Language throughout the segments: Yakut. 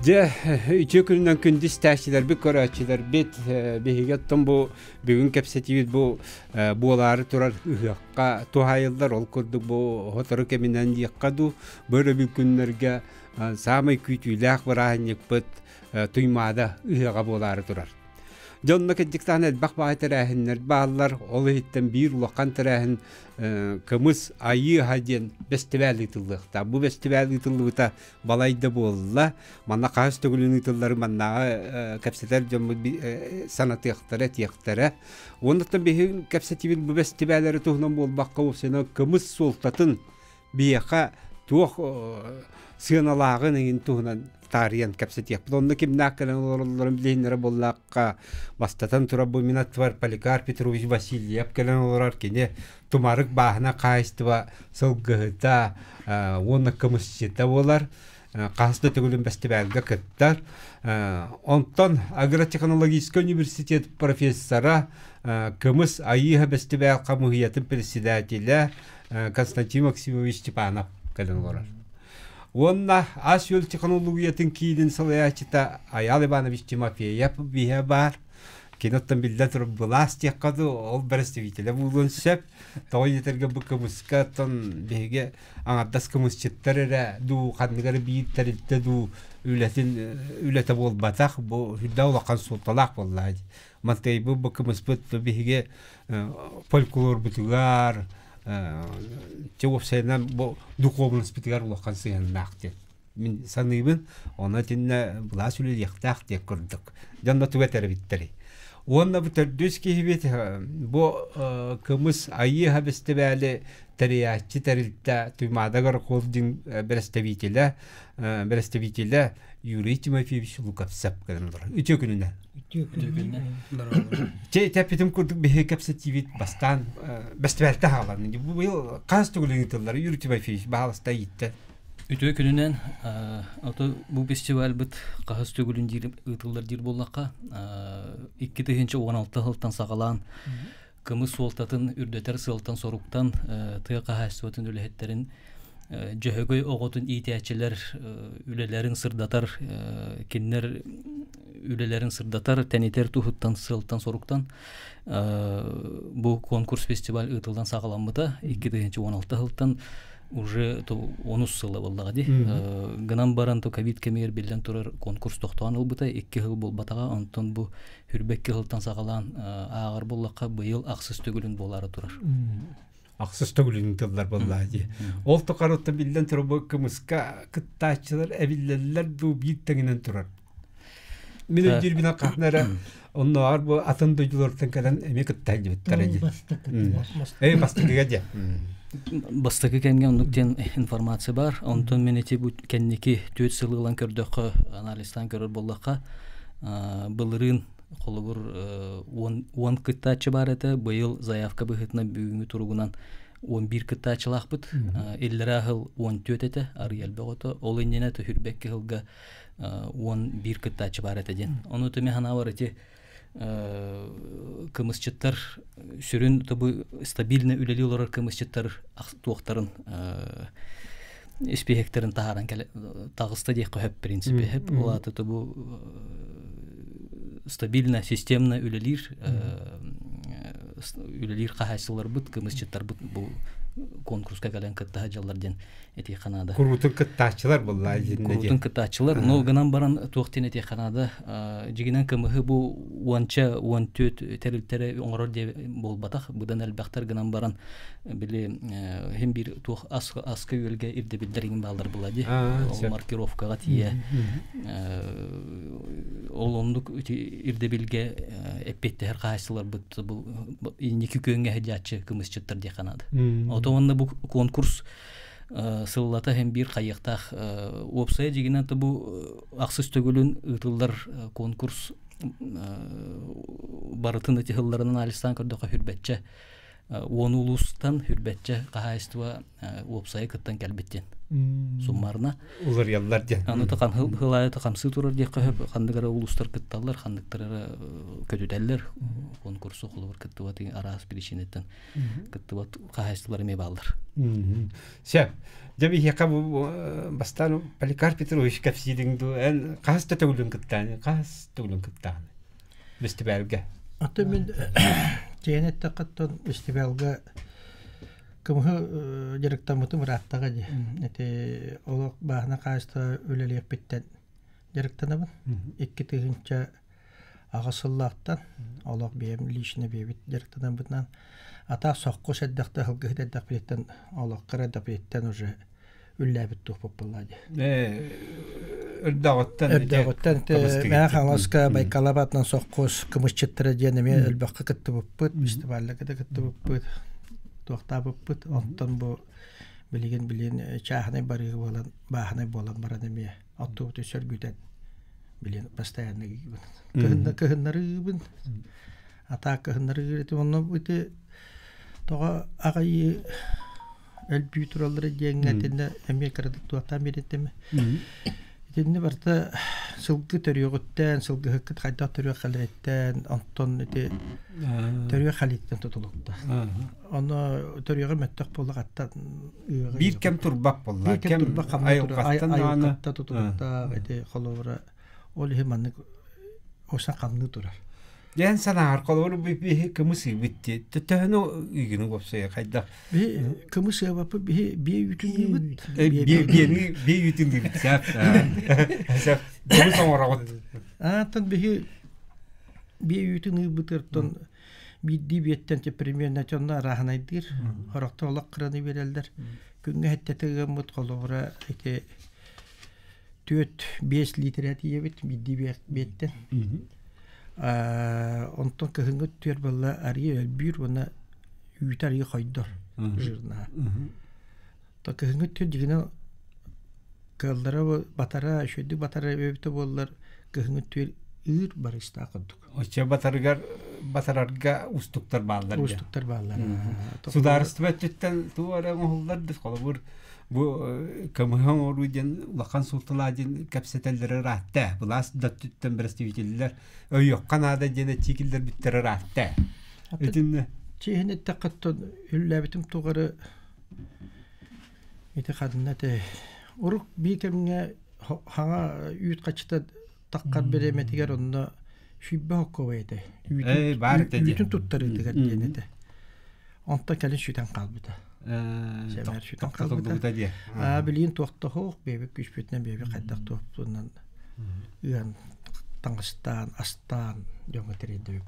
Дьэ, үтүө күнүнэн күндү истээччилэрбит, көрөөччүлэрбит, биһиги оттон бу бүгүн кэпсэтиибит бу буолаары турар ыһыахха туһаайыллар. Ол курдук бу сотору кэминэн диэххэ дуу, бу өрөбүл күннэргэ саамай күүтүүлээх бырааһынньыкпыт Туймаада ыһыаҕа буолаары турар. Дьэ онно кырдьыктаан элбэх баай тэрээһиннэр бааллар. Ол иһиттэн биир улахан тэрээһин Кымыс Айыы аһа диэн бэстибээл ыытыллыахтаах. Бу бэстибээл ыытыллыбыта балай да буолла. Манна хаһыс төгүлүн ыытыллары маннааҕы кэпсэтэр дьоммут санатыахтара, этиэхтэрэ. Уонна биһиги кэпсэтиибит бу бэстибээлэри туһунан буолбакка, уопсайынан кымыс суолтатын биһиэхэ туох сыаналааҕын эҥин туһунан таарыйан кэпсэтиэхпит. Онно кимнээх кэлэн олороллорун билиһиннэрэ буоллахха, бастатан турар бу мин аттыбар Поликар Петрович Васильев кэлэн олорор. Кини Тумарык бааһына хаһаайыстыба сылгыһыта уонна кымысчыта буолар. Хаһыс да төгүлүн бэстибээлгэ кыттар. Онтон агротехнологическай университет профессора, Кымыс Айыыһа бэстибээл хамыыһыйатын председателэ Константин Максимович Степанов кэлэн олорор. Уонна ас-үөл технологиятын киинин салайааччыта Айаал Иванович Тимофеев биһэ баар. Кини оттон биллэн турар былаас диэххэ дуу, ол бэрэстэбиитэлэ буолуон сөп. Тоҕо диэтэргэ бу кымыска оттон биһиги аҥардас кымысчыттар эрэ дуу, ханнык эрэ биир тэрилтэ дуу үлэтин үлэтэ буолбатах. Бу сүрдээх улахан суолталаах буоллаҕа дии. Мантыйбыт бу кымыспыт биһиги фольклорбутугар, чэ уопсайынан бу духуобунаспытыгар улахан сыһыаннаах диэн мин саныыбын. Онно итиннэ былаас үлэлиэхтээх диэн курдук. Дьонно тугу этэр эбиттэрий? Уонна бу төрдүс киһибит бу кымыс Айыы бэстибээли тэрийээччи тэрилтэ Туймаада горохолдинг бэрэстэбиитэлэ бэрэстэбиитэлэ Юрий Тимофеевич Луковцев кэлэн олорор. Үтүө күнүнэн. Үтүө күнүнэн. Чэ, тэппитим курдук биһиги кэпсэтиибит бастаан бэстибээлтэ хаалан. Бу быйыл хас төгүл ыытыллар Юрий Тимофеевич баһалыста ииттэ. Үтүө күнүнэн ото бу фестивальбыт хаһыс төгүлүн диир ыытыллар диир буоллахха 2016 сылтан саҕалаан кымыс суолтатын үрдэтэр сыалтан соруктан тыа хаһаайыстыбатын үлэһиттэрин Дьөһөгөй оҕотун иитээччилэр үлэлэрин сырдатар кинилэр үлэлэрин сырдатар тэнитэр туһуттан сыалтан соруктан бу конкурс фестиваль ыытыллан саҕаламмыта 2016 сылтан уже онус сыла буоллаҕа дии гынан баран то ковид кэмигэр биллэн турар конкурс тохтоон ылбыта икки сыл буолбатаҕа онтон бу хүрбэкки сылтан саҕалаан ааҕар буоллахха быйыл ахсыс төгүлүн буолаары турар Ахсыс төгүлүн тыллар буоллаа дии. Ол тухары биллэн турар бу кымыска кыттааччылар эбиллэллэр дуу биир тэҥинэн турар. Мин өйдүүрбүнэн хаһан эрэ оннооҕор бу атын дойдулартан кэлэн эмиэ кытта сылдьыбыттара дии. Эй бастакыга дии. Бастакы кэмҥэ оннук диэн информация бар. Онтон мин ити бу кэнники түөрт сыл ылан көрдөххө, анализтаан көрөр буоллахха, былырыын холобур уон кыттааччы баар этэ. Быйыл заявка быһыытынан бүгүҥҥү туругунан 11 кыттааччылаахпыт. Иллэрээ сыл 14 этэ, арый элбэх ото. Ол иннинэ түһүрбэкки сылга 11 кыттааччы баар этэ диэн. Ону түмэ санаабар ити кымысчыттар сүрүн тобу стабильно үлэлии олорор кымысчыттар туохтарын испииһэктэрин таһааран кэлэ таҕыста диэххэ сөп принципе сөп ол аата тобу стабильно системно үлэлиир үлэлиир хаһаайыстыбаларбыт кымысчыттарбыт бу конкурска кэлэн кыттаһа дьаллар диэн этиэххэ наада. Куруутун кыттааччылар буолла Куруутун кыттааччылар. Но гынан баран туох диэн этиэххэ наада. Дьигинэн кымыһы бу уонча уон түөрт тэрилтэрэ оҥорор диэ буолбатах. Быдан элбэхтэр гынан баран били хим биир туох ас аска үөлгэ ирдэбиллэр иҥин бааллар була дии. Ол маркировкаҕа тиийэ ол оннук ирдэбилгэ эппиэттэһэр хаһаайыстыбаларбыт бу инники күөҥҥэ сылдьааччы кымысчыттар диэххэ наада. Ото уонна бу конкурс сыллата иһин биир хайыахтаах уопсайа дьигинэн бу ахсыс төгүлүн ыытыллар конкурс барытын ити сылларынан анализтаан көрдөххө хүрбэччэ. Уон улуустан хүрбэтчэ хаһаайыстыба уопсайа кыттан кэлбит диэн суммарна. Уларыйаллар диэн. Аны та хыл аайы хамсыы турар диэххэ сөп, ханнык эрэ улуустар кытталлар, ханныктар эрэ көтүтэллэр. Конкурсу холобур кыттыбат араас причинаттан кыттыбат хаһаайыстыбалар эмиэ бааллар. Сөп. Дьэ биһиэхэ бу бастаан Поликарп Петрович кэпсиириҥ дуу, эн хас да төгүлүн кыттаан, хас төгүлүн кыттаан фестивальга? Аты мин тиэн эттэххэ фестивальга кымыһы дьарыктаммытым ырааттаҕа дии. Ити олох бааһына хаһаайыстыба үлэлиэхпиттэн дьарыктанабын. 2008 сыллаахтан олох бэйэм лично бэйэбит дьарыктанарбытынан атаах соххус эрдэхтэ сылгыһыт эрдэхпититтэн олох кыра эрдэхпититтэн уже үллээбит туохпут буолла дии. Өрдөөҕүттэн Өрдөөҕүттэн Мэҥэ Хаҥаласка Байкалабатынан соххус кымысчыттара диэн эмиэ элбэххэ кыттыбыппыт, фестивалларга да кыттыбыппыт, туохтаабыппыт. Онтон бу билигин билин чааһынай барыы буолан, бааһынай буолан баран эмиэ оттубуту сөргүтэн билин постоянно ыыбын. Кыһынна кыһыннары ыыбын. Атаак кыһыннары ыыр этим. Онно ити тоҕо аҕай өлбүү тураллара диэҥҥэ итиннэ эмиэ кыратык туохтаан биэриттим. Итиннэ барыта сылгы төрүөҕүттэн, сылгыһыккыт хайдах төрүөх халиттэн, онтон ити төрүөх халиттэн тутулукта. Ону төрүөҕү мөттөх буоллаҕаттан ыаҕа Биир кэм турбат буолла. Биир кэм турбат айылҕаттан айылҕаттан тутулуктаах ити холобура ол иһин маннык осан хамныы турар. Дьэн санаар холобур биһи кымыс ыыбыт дии. Төһөнү ыыгыны уопсайа хайдах? Биһи кымыс ыабаппыт биһи биэ үүтүн ыыбыт. Биэни биэ үүтүн ыыбыт сап. Сап. Кымыс оҥороҕут. Ааттан биһи биэ үүтүн ыыбытыртан биирдии биэттэн примерно онно арааһынайдыыр. Хорохтор олох кыраны биэрэллэр. Күҥҥэ хэттэтэ ыаммыт холобура ити 4-5 литрэ тиийэбит биирдии биэттэн. Онтон кыһыҥҥы түөр балла арыйа өлбүүр уонна үүтэ арыйа хойдор жирнаһа. То кыһыҥҥы түөр дьигинэн кыаллара батара үчүгэйдик батара эбитэ буоллар кыһыҥҥы түөр ыыр барыстаах курдук. Оччо батарыгар батарарга устуктар бааллар. Устуктар бааллар. Судаарыстыба өттүттэн туу эрэ оҥоһуллар холобур бу көмөһө оҥоруу диэн улахан суолталаах диэн кэпсэтэллэрэ ыраатта. Былаас да өттүттэн представителлэр өйүөххэ наада диэн этии киллэрбиттэрэ ыраатта. Итиннэ Чиһин эттэххэ үллээбитим тугары ити ханна этэ урук бии кэмҥэ хаҥа үүт хачыта таххар бириэмэтигэр онно сүүрбэ хоккобай этэ. Үүтүн туттарыытыгар диэн этэ. Онтон кэлин сүтэн хаалбыта. Сэмээр сүтэн хаалбыта. Аа билигин туохтоһуох бэйэбит күүспүтүнэн бэйэбит хайдах туохпутунан ыан таҥастаан, астаан дьоҥҥо тириэрдэбит.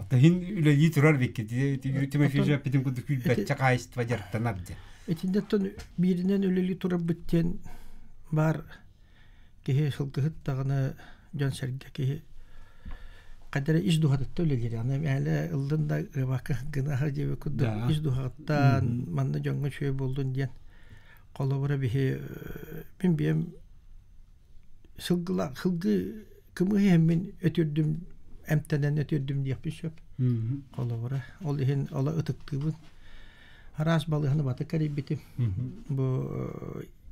Тахин үлэлии турар бикки. Тимофей Жаппитин курдук күүрбэччэ хаайыстыба дьарыктанар дьэ. Итиннэ бииринэн үлэлии турарбыт диэн баар киһи сылгыһыт даҕаны дьон-сэргэ киһи хайда эрэ ис дууһатыттан үлэлиир. Аны мээлэ ыллын да ырыбакка гынаһа диэбит курдук ис дууһаҕыттан манна дьоҥҥо үчүгэй буоллун диэн холобура биһи мин биэм сылгыла сылгы кымыһы иһэммин өтүрдүм эмтэнэн өтүрдүм диэхпин сөп холобура ол иһин ола ытыктыыбын араас балыыһаны баты кэрийбитим бу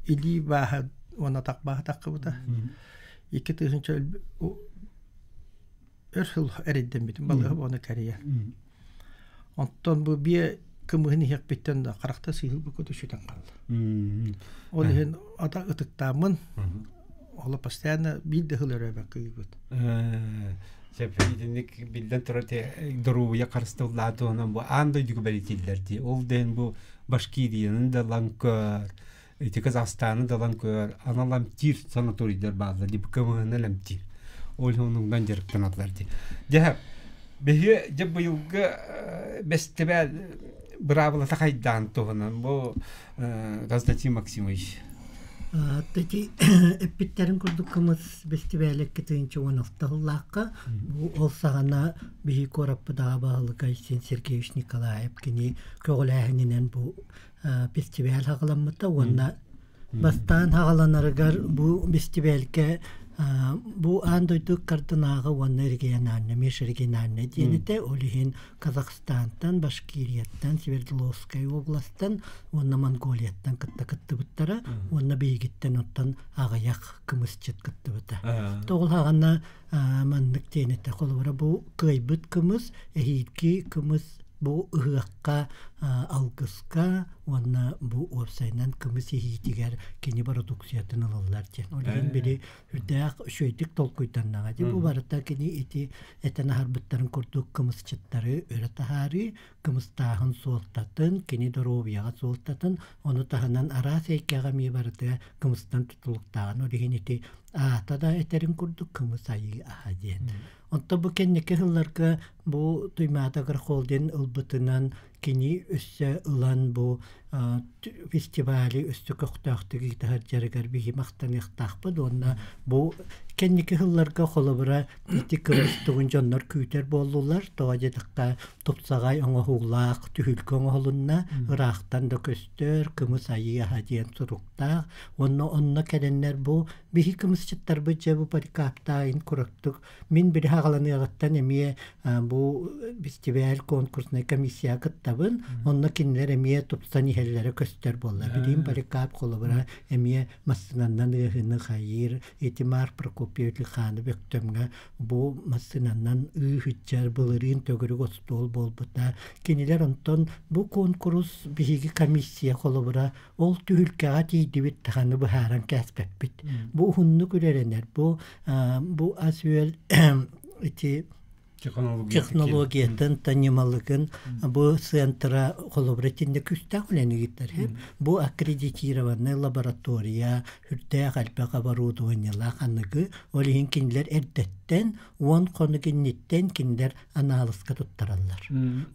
илии бааһа уонна атах бааһа таххыбыта 2000 өр сыл эрэйдэммитим балыыһа буона кэрийэ онтон бу биэ кымыһын иһиэхпиттэн да харахта сыыһылбыкка сүтэн хаалла ол иһин ата ытыктааммын Ола постоянно биир да сыл өрөөбөккө ыыбыт. Сөп итинник биллэн турар доруобуйа харыстабыллаах туһунан бу аан дойдуга бэлитииллэр дии. Ол да бу Башкирияны да ылан көр, ити Казахстаны да ылан көр, анал эмтиир санаторийдар бааллар дии, КМН эмтиир. Ол онугдан дьарыктаналлар дии. Дьэ, биһи дьэ быйылгы бэстибээл быраабылата хайдаан туһунан бу Константин Максимович. Ити эппиттэрин курдук кымыс бэстибээлэ 2016 сыллаахха бу ол саҕана биһи куораппыт аҕа баһылыга Айсен Сергеевич Николаев кини көҕүлээһининэн бу фестиваль хаҕаламмыта уонна бастаан хаҕаланарыгар бу бэстибээлгэ Бу аан дойду ыккардынааҕы уонна региональнай, межрегиональнай диэн этэ. Ол иһин Казахстантан, Башкирияттан, Свердловскай областан уонна Монголияттан кытта кыттыбыттара уонна биһигиттэн оттон аҕыйах кымысчыт кыттыбыта. Тоҕо хаҕана маннык диэн этэ. Холобура бу кыайбыт кымыс, эһиилги кымыс бу ыһыахха алгыска уонна бу уопсайынан кымыс иһиитигэр кини бородууксуйатын ылаллар диэн. Ол иһин били үрдээх үчүгэйдик толкуйданнаҕа дии. Бу барыта кини ити этэн аһарбыттарын курдук кымысчыттары өрө таһаарыы, кымыстааһын суолтатын, кини доруобуйаҕа суолтатын, ону таһынан араас эйгэҕэ эмиэ барыта кымыстан тутулуктааҕын. Ол иһин ити аата да этэрин курдук кымыс айыы аһа диэн. Онтон бу кэнники сылларга бу Туймаада Агрохолдинг ылбытынан кини өссө ылан бу фестивали өссө көхтөөхтүк ыытар дьарыгар биһи махтаныахтаахпыт уонна бу кэнники сылларга холобура ити кымыс тугун дьоннор күүтэр буоллулар тоҕо диэтэххэ тупсаҕай оҥоһуулаах түһүлгэ оҥоһулунна ыраахтан да көстөр кымыс айыы аһа диэн суруктаах уонна онно кэлэннэр бу биһи кымысчыттарбыт дьэ бу поликаптаайын курактык Мин били хаҕаланыаҕыттан эмиэ бу фестиваль конкурснай комиссияҕа кыттабын. Онно кинилэр эмиэ тупсан иһэллэрэ көстөр буолла. Билигин Поликарп холобура эмиэ массыынаннан ыаһыны хайыыр. Ити Марк Прокопьевич Лиханов Өктөмҥө бу массыынаннан ыыһыччар былырыын төгүрүк остуол буолбута. Кинилэр онтон бу конкурс биһиги комиссия холобура ол түһүлгэҕэ тиийдибит даҕаны быһааран кээспэппит. Бу уһуннук үлэлэнэр. Бу бу ас-үөл ити технологиятын, ньымалыгын бу центра холобура итиннэ күүстээх үлэни ыытар. Бу аккредитированная лаборатория, үрдээх элбэх оборудованиелаах аныгы, ол иһин кинилэр эрдэттэн 10 хонук инниттэн кинилэр анаалыска туттараллар.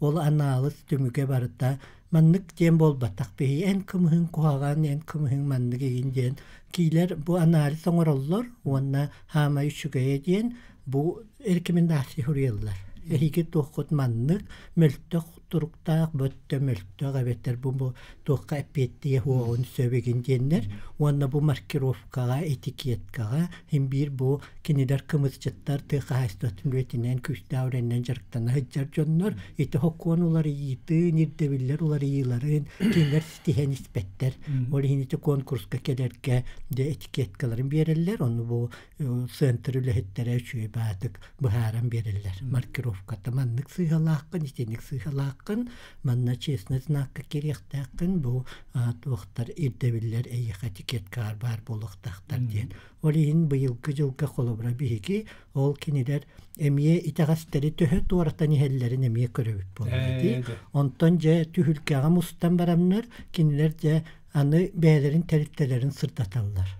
Ол анаалыс түмүгэ барыта маннык диэн буолбатах биһи эн кымыһыҥ куһаҕан эн кымыһыҥ маннык игин диэн киилэр бу анализ оҥороллор уонна хаамай үчүгэйэ диэн бу рекомендация суруйаллар эһиги туоххут маннык мөлтөх туруктаах бөттө мөлтөх эбэтэр бу бу туохха эппиэттиэ суоҕун сөп игин диэннэр уонна бу маркировкаҕа этикеткаҕа син биир бу кинилэр кымысчыттар тыа хаһаайыстыбатын үлэтинэн күүстээх үлэнэн дьарыктана сылдьар дьоннор ити сокуон уларыйыытын ирдэбиллэр уларыйыыларын кинилэр ситиһэн испэттэр ол иһин ити конкурска кэлэргэ дьэ этикеткаларын биэрэллэр ону бу центр үлэһиттэрэ үчүгэй баатык быһааран биэрэллэр маркировката маннык сыыһалааххын итинник сыыһалааххын манна честный знакка кириэхтээххин бу туохтар ирдэбиллэр эйиэхэ этикеткаҕар баар буолуохтаахтар диэн Ол иһин быйылгы дьылга холобура биһиги ол кинилэр эмиэ итэҕэстэри төһө туоратан иһэллэрин эмиэ көрөбүт буолла дии. Онтон дьэ түһүлгэҕэ мустан бараннар кинилэр дьэ аны бэйэлэрин тэрилтэлэрин сырдаталлар.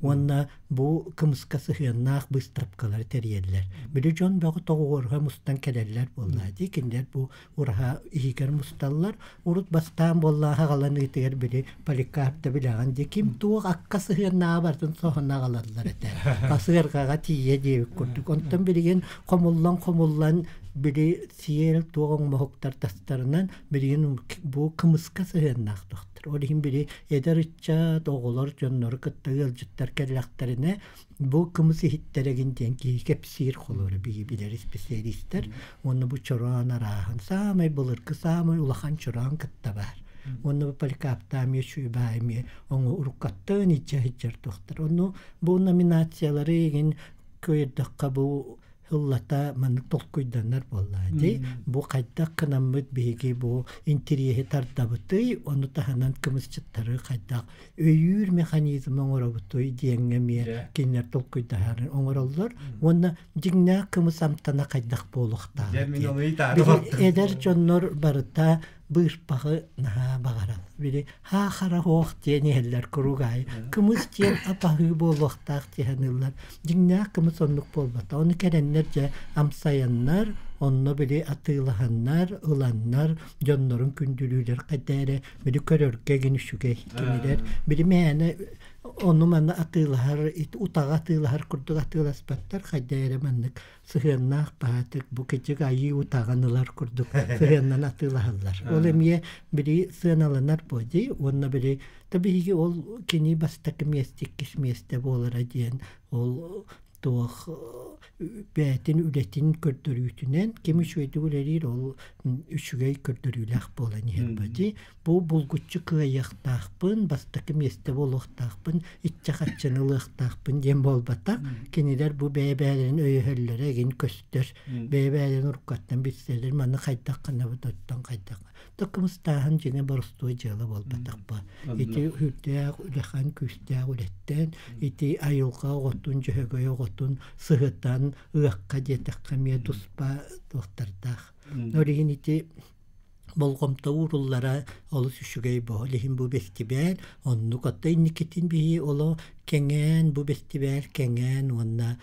Уонна бу кымыска сыһыаннаах быыстапкалары тэрийэллэр. Били дьон бөҕө тоҕуоруһа мустан кэлэллэр буолла дии. Кинилэр бу ураһа иһигэр мусталлар. Урут бастаан буоллаах аҕаланыытыгар били Поликарп да билэҕин дии ким туох акка сыһыаннааҕа барытын соһон аҕалаллар этэ. Асыарҕаҕа тиийэ диэбит курдук. Онтон билигин хомуллан-хомуллан били сиэл туох оҥоһуктар тастарынан билигин бу кымыска сыһыаннаах тохтор. Ол иһин били эдэр ыччат, оҕолор дьоннору кытта ыалдьыттар кэллэхтэринэ бу кымыс иһиттэрэгин диэн киһи кэпсиир холура биһи билэр исписэлиистэр уонна бу чороон арааһын саамай былыргы саамай улахан чороон кытта баар уонна бу поликаптаа эмиэ үчүгэй эмиэ оҥо уруккаттан иччэ сылдьар туохтар ону бу номинациялары игин көрдөххө бу ыллата маннык толкуйданар буоллаа дии. Бу хайдах гынаммыт биһиги бу интириэһи тардабытый, ону таһынан кымысчыттары хайдах өйүүр механизм оҥоробутуй диэҥҥэ эмиэ кинилэр толкуйдаһарын оҥороллор. Уонна дьиҥнээх кымыс амтана хайдах буолуохтаах Эдэр дьоннор барыта быырпаҕы наһаа баҕарал. Били һаа-хара һуох диэн иһэллэр куруук аайы. Кымыс диэн апаһыы буолуохтаах диэн ыллар. Дьиҥнээх кымыс оннук буолбата. Ону кэлэннэр дьэ амсайаннар, онно били атыылаһаннар, ыланнар, дьоннорун күндүлүүлэр хайда эрэ били көрөргө гин үчүгэй кинилэр били мээнэ. Ону манна атыылаһар, утаҕы атыылаһар курдук атыыласпаттар, хайда эрэ маннык сыһыаннаах баатык бу кыдьык айыы утаҕын ылар курдук сыһыаннан атыылаһаллар. Ол эмиэ били сыаналанар буо дии уонна били та биһиги ол кини бастакы миэстэ иккис миэстэ буолара диэн ол туох бэйэтин үлэтин көрдөрүүтүнэн ким үчүгэйдик үлэлиир ол үчүгэй көрдөрүүлээх буолан иһэр бати бу булгуччу кыайыахтаахпын бастакы миэстэ буолуохтаахпын иччэ хаччыны ылыахтаахпын диэн буолбатах кинилэр бу бэйэ-бэйэлэрин өйөһөллөрө игин көстөр бэйэ-бэйэлэрин уруккаттан билсэллэр маны хайдах гынабыт оттон хайдах Токумустааһын дьиҥэ боростуой дьыала буолбатах бу. Ити үрдээх улахан күүстээх үлэттэн, ити айылҕа оҕотун, дьөһөгөй оҕотун сыһытан ыахха диэтэххэ эмиэ туспа туохтардаах. Ол иһин ити болҕомто ууруллара олус үчүгэй бу. Ол иһин бу бэстибээл оннук отто инникитин биһи оло кэҥээн бу бэстибээл кэҥээн уонна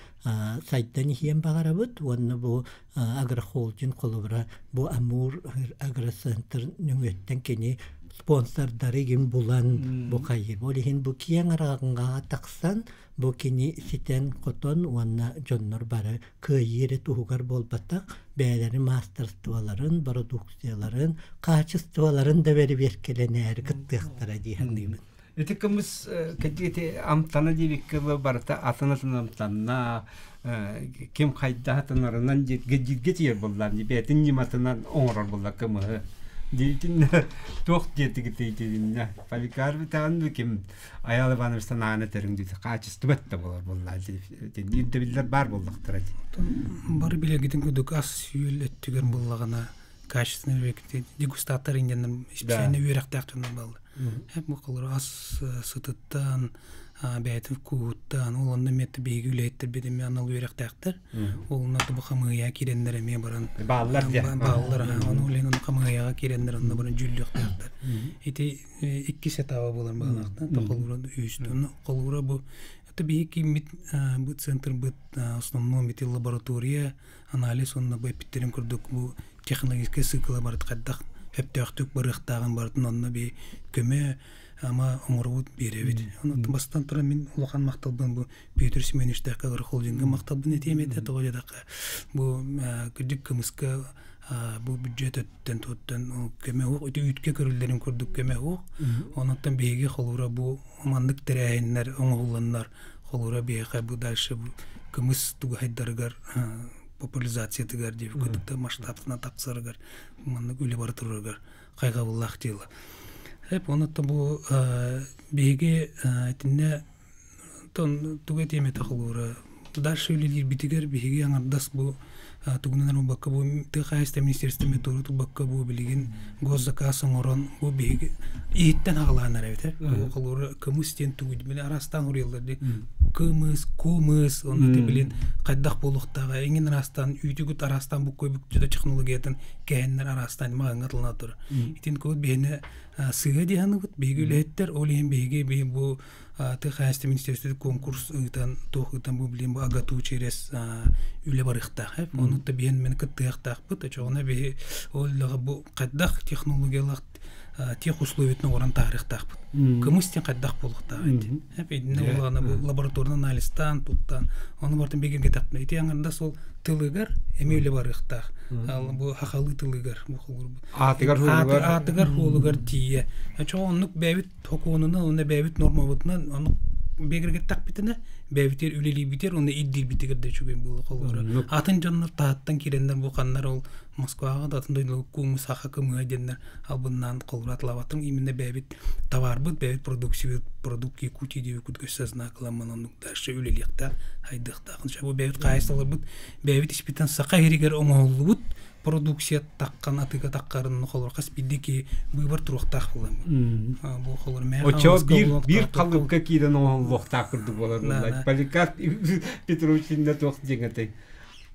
сайдан иһиэн баҕарабыт уонна бу агрохолдинг холобура бу Амур агроцентр нөҥүөттэн кини спонсордары игин булан бу хайыр. Ол иһин бу киэҥ араҕаҥҥа тахсан бу кини ситэн-хотон уонна дьоннор бары кыайыы эрэ туһугар буолбатах, бэйэлэрин маастарстволарын, бородууксуйаларын, хаачыстыбаларын да бэрэбиэркэлэнээри кыттыахтара дии саныыбын. Ити кымыс кэдиэти амтана диэбиккэ барыта атын-атын амтанна ким хайда атынарынан дьииргэ тиийэр буоллаан бэйэтин ньыматынан оҥорор буолла кымыһы диитин туох диэтигитиитиннэ Поликар битаан ким Аял Иванович санааны этэрин диити хаачыстыбат да буолар буоллаа ирдэбиллэр баар буоллахтара дии бары билэргитин курдук ас үөл өттүгэр буоллаҕына качественный дегустатор индианнар специально үөрэхтээх дьоннор бааллар Бу ас сытыттан, бэйэтин кууһуттан, ол онно эмиэ биһиги үлэһиттэрбит эмиэ анал үөрэхтээхтэр. Ол онно бу хамыыйа киирэннэр эмиэ баран бааллар бааллар ону үлэһин ону хамыыйаҕа киирэннэр онно баран дьүүллүөхтээхтэр. Ити иккис этаба буолар баҕалаахтан холуура үһүс. Онно холуура бу это биһиги кииммит бу центрбыт основном ити лаборатория анализ уонна бу эппиттерин курдук бу технологическай сыыкыла барыт хайдах сөптөөхтүк барыахтааҕын барытын онно би көмө ама оҥоробут биэрэбит. Онон бастан туран мин улахан махталбын бу Петр Семеновичтаахха агрохолдинга махталбын этиэм этэ тоҕо диэтэххэ бу кырдьык кымыска бу бюджет өттүн туттан көмө уох ити үүткэ көрүллэрин курдук көмө уох онуттан биһиги холуура бу маннык тэрээһиннэр оҥоһулланнар холуура биһиэхэ бу дальше кымыс тугайдарыгар популяризациятыгар диэбит курдук масштабтана тахсарыгар маннык үлэ бара турарыгар хайҕабыллаах дьыала. Эп онуттан бу биһиги итиннэ тон тугу этиэм этэ холуура дальше үлэлиирбитигэр биһиги аҥардас бу тугунан ылбакка бу тыа хаһаайыстыба министерствота туору турбакка бу билигин госзаказ оҥорон бу биһиги иһиттэн аҕалаан эрэбит бу холуура кымыс диэн тугуй били араастаан уруйаллар дии кымыс кумыс онно ти билин хайдах буолуохтааҕа эҥин араастаан үүтүгүт араастаан буккуйбут технологиятын кэһэннэр араастаан маҕаҥҥа тылына турар итин кубут биһиэнэ сыыһа дии саныыбыт биһиги үлэһиттэр ол иһин биһиги бу тыа хаһаайыстыба министерствота конкурс ыытан туох ыытан бу билин бу АГАТУ через үлэ барыахтаах ону да биһэн мин кыттыахтаахпыт очоҕуна биһи ол үлэҕэ бу хайдах технологиялаах тех условиятын оҥорон таһаарыахтаахпыт кымыс диэн хайдах буолуохтаах итиннэ буоллаҕына бу лабораторный анализтаан туттаан ону барытын бигэргэтэхпинэ ити аҥардас ол тылыгар эмиэ үлэ барыахтаах бу хахалыы тылыгар аатыгар аатыгар хуолугар тиийэ чоҕо оннук бэйэбит сокуонунан уонна бэйэбит нормабытынан ону бигэргэттэхпитинэ бэйэбитигэр үлэлиирбитигэр уонна ирдиирбитигэр да үчүгэй буолуо холобура атын дьоннор таһыттан киирэннэр бу ханнар ол Москваҕа да атын дойдулар кууму саха кымыһа диэннэр албыннаан холобура атылаабаттан именно бэйэбит товарбыт бэйэбит продукциябыт продукт Якутии диэбит өссө знакламмын оннук дальше үлэлиэхтээх хайдыахтаах бу бэйэбит хаһаайыстыбаларбыт бэйэбит испитин саха иһигэр оҥоһуллубут продукция таххан атыыга таххарын холор хас биирдии киһи быыбар туруохтаах буолан бу холор Оччо биир биир халыпка киирэн оҥоһуллуохтаах курдук буолар Поликарп Петрович иннэ туох диэн этэй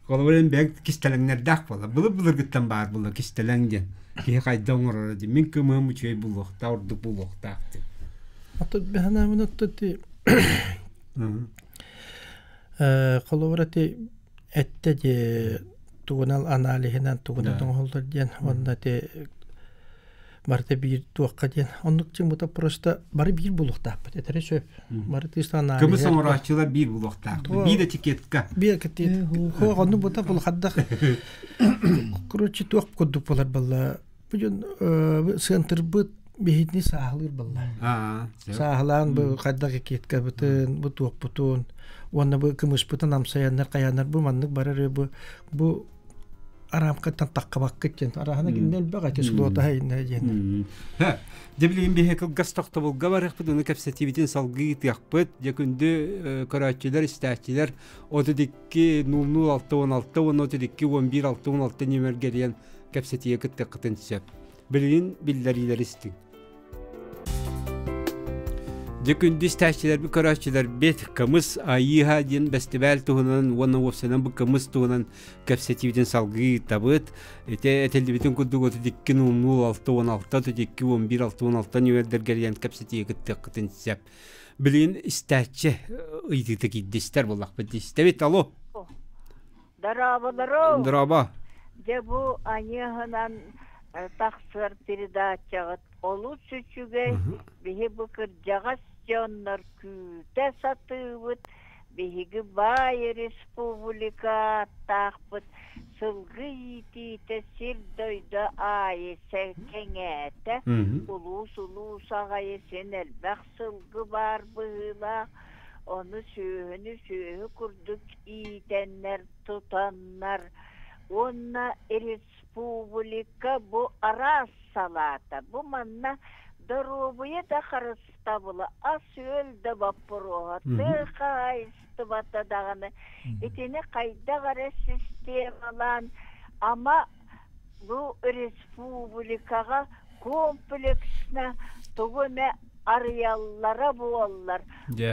холобур эн бэйэҥ кистэлэҥнэрдээх буолар былыр былыргыттан баар буолла кистэлэҥ диэн киһи хайда оҥороро диэн мин кымыһым үчүгэй буолуохтаах ордук буолуохтаах диэн Ото бэһэнаабын отто ти холобур ити этте ди тугунал аналиһынан тугунан оҥоһуллар диэн уонна ти Барыта биир туохха диэн. Оннук чыммыта просто бары биир булуохтаахпыт. Этэри сөп. Бары тыыстан Кымыс оҥорооччулар биир булуохтаах. Биир этикетка. Биир этикет. Хо оннук бута бул хаддах. Короче, туох курдук болар балла. Бу дьон сыантырбыт биһитини сааһылыыр балла. Сааһылаан бу хайдах этикеткабытын, бу туохпутун, уонна бу кымыспытын амсайаннар хайаннар бу маннык барар бу бу арамкаттан таххабаккыт диэн араһана кинилэр элбэх эти сулуотаһа иннэ диэн. Дьэ билигин биһи кылгас тохтобулга барыахпыт, уну кэпсэтиибитин салгыы ыытыахпыт. Дьэ күндү көрөөччүлэр, истээччилэр 32 00 616 уонна 32 11 616 нүөмэргэ диэн кэпсэтиигэ кыттыаххытын сөп. Билигин биллэриилэри истиҥ. Дьэ күндү истээччилэрбит, көрөөччүлэрбит, Кымыс Айыыһа диэн бэстибээл туһунан уонна уопсайынан бу кымыс туһунан кэпсэтиибитин салгыы ыытабыт. Ити этиллибитин курдук 32 00 616 32 11 616 нүөмэрдэргэ диэн кэпсэтиигэ кыттыаххытын сөп. Билигин истээччи ыйытыыта киирдэ истэр буоллахпыт. Истэбит, алло. Дорооболору! Дорообо. Дьэ бу аньыаһынан тахсар передачаҕыт олус үчүгэй. Биһи бу кырдьаҕас дьоннор күүтэ сатыыбыт. Биһиги баай республика ааттаахпыт. Сылгы иитиитэ сир-дойду аайы кэҥээтэ. Улуус-улуус аҕайы син элбэх сылгы баар быһыылаах. Ону сүөһүнү сүөһү курдук иитэннэр, тутаннар уонна республика бу араас салаата. Бу манна доруобуйа да харыстабыла, ас-үөл да боппуруоһа, тыа хаһаайыстыбата даҕаны итини хайдах эрэ системалаан ама бу республикаҕа комплексно тугу эмэ арыйаллара буоллар,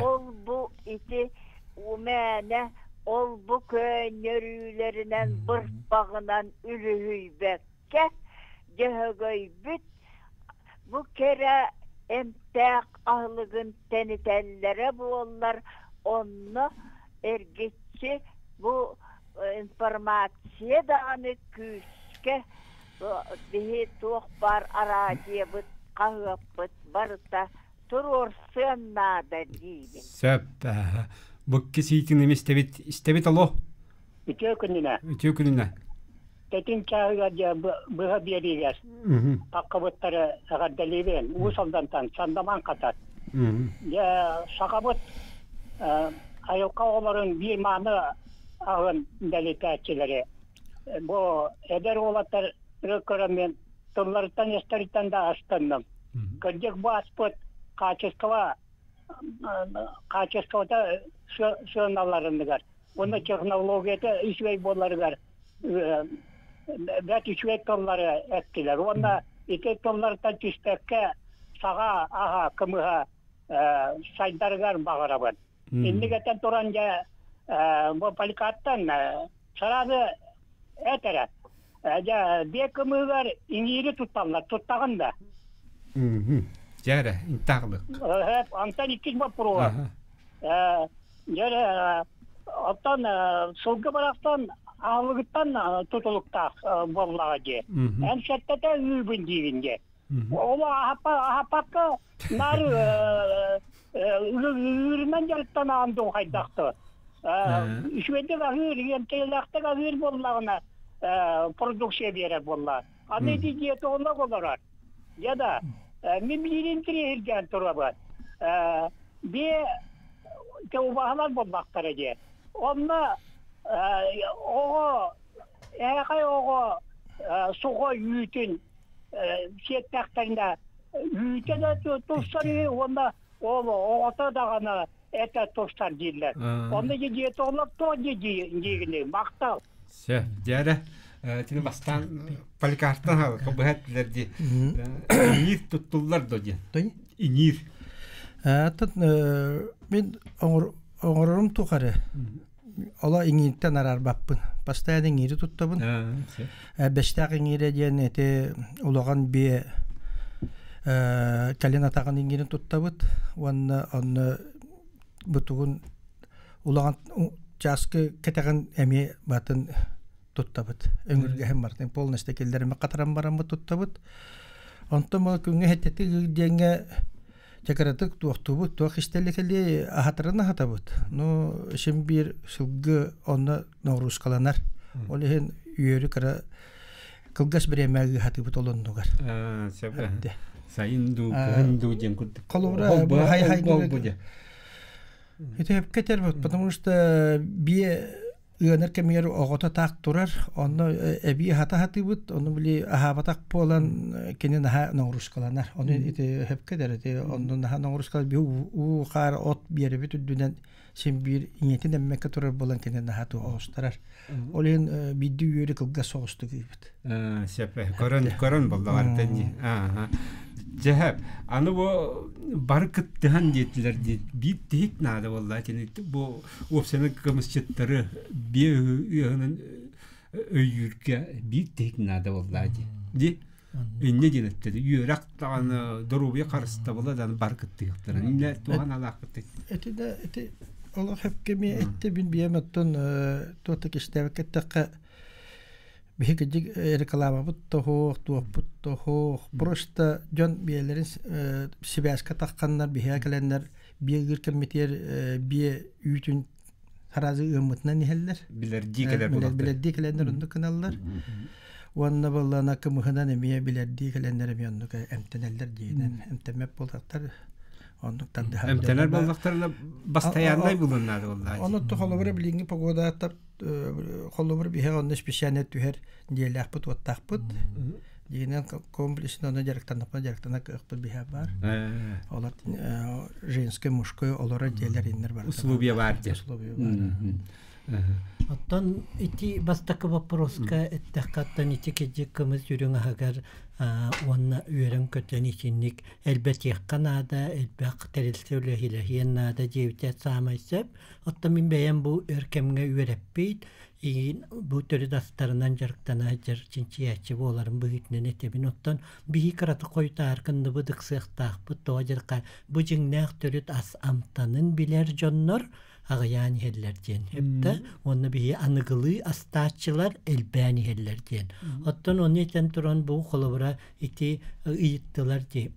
ол бу ити мээнэ ол-бу көөнньөрүүлэринэн бырпаҕынан үлүһүйбэккэ, дьөһөгөйбүт бу кэрэ эмтээх аһылыгын тэнитэллэрэ буоллар, онно эргиччи бу информация даҕаны күүскэ биһи туох баар араадьыйабыт, хаһыаппыт барыта туруорсуон наада диибин. Сөп. Бу кисиитин эми истэбит, истэбит алло. Үтүө күнүнэ. Үтүө күнүнэ. Тэтин чааһыгар дьэ быһа биэриигэр хаккабыттары эҕэрдэлиибин. Уус Алдантан Сандаман Хатат. Дьэ сахабыт айылҕа оҕолорун биир мааны аһын дэлитээччилэри бу эдэр уолаттар көрөн мен тылларыттан эстэриттэн да астанным. Кырдьык бу аспыт качество качествота сыаналарыныгар уонна технологията үчүгэй буоларыгар бэрт үчүгэй тыллары эттилэр уонна ити тыллартан түспэккэ саҕа аһа кымыһа сайдарыгар баҕарабын. Инник этэн туран дьэ бу поликаттан сараады этэрэ. Дьэ биэ кымыыгар иҥиири тутталлар, туттаҕын да. Дьэ эрэ, интаҕлык. Антон иккис боппуруоһа. Дьэ оттон сылгы барахсан аһылыгыттан тутулуктаах буоллаҕа дии. Эн сэттэтэ үүбүн диигин дии. Ол аһаппакка наар ыырынан дьарыктанаан дуу хайдахты. Үчүгэйдик аһыыр, иэмтэйлээхтик аһыыр буоллаҕына продукция биэрэр буолла. Аны ити диетолог олорор. Дьэ да, мин билигин интириэһиргээн турабын. Биэ убаһалар буоллахтара дии. Онно оҕо, эһэхэй оҕо суҕа үүтүн сиэттэхтэринэ үүтэ да тупсар үһү уонна ол оҕото даҕаны этэ тупсар дииллэр. Онно диетолог туох диигиний махтал. Сөп, дьээрэ. Тини бастаан поликартан быһа эттилэр дии. Иҥиир туттуллар до диэн. Иҥиир. Мин оҥорорум тухары Ола иҥииртэн араарбаппын. Постоянно иҥиири туттабын. Бэстээх иҥиирэ диэн ити улахан биэ кэлин атаҕын иҥиирин туттабыт уонна онно бутугун улахан чааскы кэтэҕин эмиэ батын туттабыт. Өҥүргэһин бартын полностью киллэрими хатаран бараммыт туттабыт. Онтон бу күҥҥэ хэттэтик диэҥҥэ чакыратык туохтуубут, туох истэлли аһатарын аһатабыт. Ну, син биир сылгы онно ноҕуруускаланар. Ол иһин үөрү кыра кылгас бириэмэ ыыһатыыбыт ол оннугар. Сөп. Сайын дуу, кыһын дуу диэн курдук. Холобура, хай-хай Ити сөпкө этэр, потому что бие ыанар кэмигэр оҕото таах турар, онно эбии аһата сатыыбыт, ону били аһаабатах буолан кини наһаа ноҕуруускаланар. Ону ити сөпкө этэр, ити онно наһаа ноҕуруускаланар, биһи уу хаар от биэрэбит үрдүнэн син биир ийэтин эммэккэ турар буолан кини наһаа оҕустарар. Ол иһин биирдии үөрү кылгас соҕустук ыыбыт. Сөп, көрөн көрөн боллоҕар дии. Дьэ, аны бу бары кыттыһан диэтилэр дии. Биир тиһик наада буолла кини бу уопсайынан кымысчыттары биэ ыаһынан өйүүргэ биир тиһик наада буолла дии. Ди инньэ диэн эттэ. Үөрэх даҕаны доруобуйа харыстабыла даҕаны бары кыттыһыахтара. Иннэ туһан алаахпыт. Эти да ити олох хепке ми этте бин биэм оттон туота кистээбэккэ эттэххэ биһиги рекламабыт тоһуох, туохпут тоһуох. Просто дьон биэлэрин сибээскэ тахханнар, биһиэхэ кэлэннэр биэ ыыр кэммитигэр биэ үүтүн сразу ыаммытынан иһэллэр. Билэрдии кэлэр Билэрдии кэлэннэр оннук гыналлар. Уонна буоллаана кымыһынан эмиэ билэрдии кэлэннэр эмиэ оннук эмтэнэллэр диинэн эмтэммэт буоллахтар оннук тардыһар. Эмтэнэр буоллахтарына бастайааннай булун наада буоллаа. Онно холобура билиҥҥи погода холобур биһиги онно специально түһэр дьиэлээхпит уоттаахпыт дьиҥинэн комплексно онно дьарыктаннахпына дьарыктана кыахпыт биһиэхэ баар олор женскай мужской олорор дьиэлэр иннэр бар условия баар диэн условия баар. Оттон ити бастакы вопроска эттэххэ, оттон ити кидьик кымыс үрүҥ аһыгар уонна үөрэн-көтөн итинник элбэтиэххэ наада, элбэх тэрилтэ үлэһилэһиэн наада диэбитэ саамай сөп. Оттон мин бэйэм бу өр кэмҥэ үөрэппит, игин бу төрүт астарынан дьарыктана сылдьар чинчийээччи буоларым быһыытынан этэбин. Оттон биһи кыратык хойутаар кынныбыт ыксыахтаахпыт, тоҕо дьарыкка бу дьиҥнээх төрүт ас амтанын билэр дьоннор аҕыйаан иһэллэр диэн эптэ уонна биһи аныгылыы астааччылар элбээн иһэллэр диэн. Оттон ону этэн туран бу холобура ити ыйыттылар дии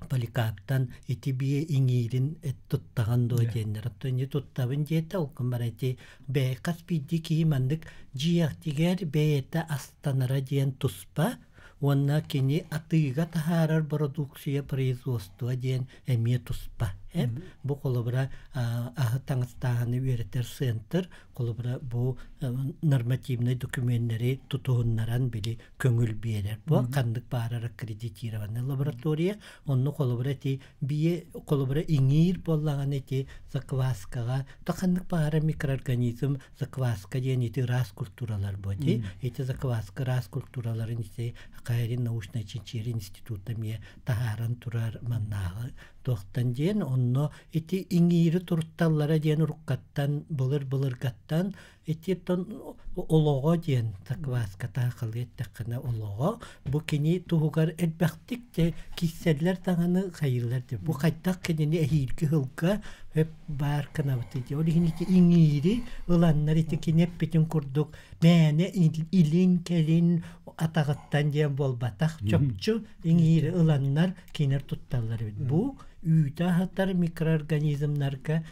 Поликарптан ити бие иҥиирин туттаҕын дуо диэннэр. Оттон ини туттабын диэтэ, ол гынан баран ити бэйэ хас биирдии киһи маннык дьиэҕитигэр бэйэтэ астанара диэн туспа уонна кини атыыга таһаарар бородууксуйа производство диэн эмиэ туспа. Бу холобура аһы таҥастааһыны үөрэтэр центр холобура бу нормативнай докуменнары тутуһуннаран били көҥүл биэрэр. Бу ханнык баарар аккредитированная лаборатория. Онно холобура ити бие холобура иҥиир буоллаҕына ити закваскаҕа то ханнык баарар микроорганизм закваска диэн ити ыраас культуралар бу ити ити закваска ыраас культураларын ити Хайрин научнай чинчийэр института эмиэ таһааран турар маннааҕы туохтан диэн онно ити иҥиири турутталлара диэн уруккаттан былыр-былыргаттан ититтэн олоҕо диэн закваската халыы эттэххинэ олоҕо бу кини туһугар элбэхтик те киирсэллэр даҕаны хайыыллар диэн бу хайдах кинини эһиилги сылга өп баар гынабытый диэн ол иһин ити иҥиири ыланнар ити кини эппитин курдук мээнэ илин-кэлин атаҕыттан диэн буолбатах чопчу иҥиири ыланнар кинилэр тутталлар эбит. Бу үүтэ аһатар микроорганизмнарга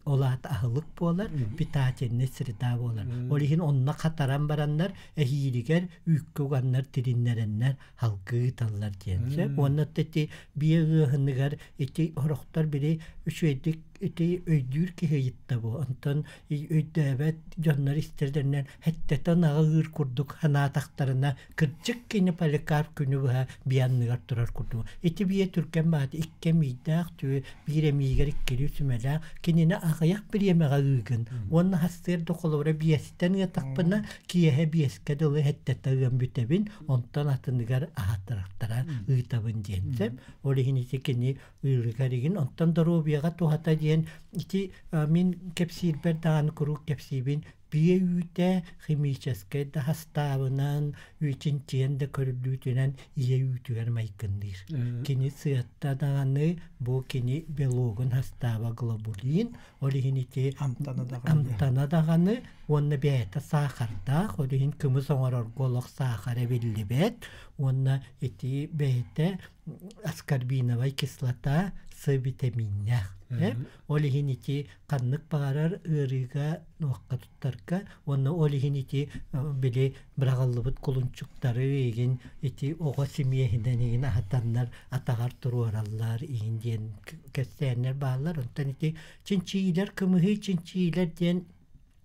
ол аата аһылык буолар, питательный среда буолар. Ол иһин онно хатаран бараннар эһиилигэр үүккэ уганнар тилиннэрэннэр халгыы таллар диэн сөп. Уонна ити биэ ыаһыныгар ити орохтор били үчүгэйдик ити өйдүүр киһи ыйытта бу. Онтон өйдөөбөт дьоннор истэрдэринэн хэттэтэн аҕа ыыр курдук санаатахтарына кырдьык кини Поликарп күнү быһа биэ анныгар турар курдук. Ити биэ түргэн бааты икки эмиийдээх түө биир эмиийигэр иккилии сүмэлээх кинини аҕыйах бириэмэҕэ ыыгын уонна сарсыарда холобура биэстэн ыатахпына киэһэ биэскэ дылы сэттэтэ ыан бүтэбин онтон атыныгар аһатарахтара ыытабын диэн сөп. Ол иһин ити кини ыырыгар игин онтон доруобуйаҕа туһата диэн ити мин кэпсиирбэр даҕаны куруук кэпсиибин. Бие үүтэ химическэй да хастаабынан, үчинчиэн да көрүллүүтүнэн ийэ үүтүгэр майгынныыр. Кини сыатта даҕаны бу кини белогун хастааба глобулин, ол иһин ити амтана даҕаны уонна бэйэтэ саахардаах, ол иһин кымыс оҥорорго олох саахар эбиллибэт уонна ити бэйэтэ аскорбиновай кислота С витаминнээх. Ол иһин ити ханнык баҕарар ыарыыга нуохха туттарга уонна ол иһин ити били быраҕыллыбыт кулунчуктары игин ити оҕо симиэһинэн игин аһатаннар атаҕар туруораллар игин диэн кэпсээннэр бааллар. Онтон ити чинчийиилэр кымыһыы чинчийиилэр диэн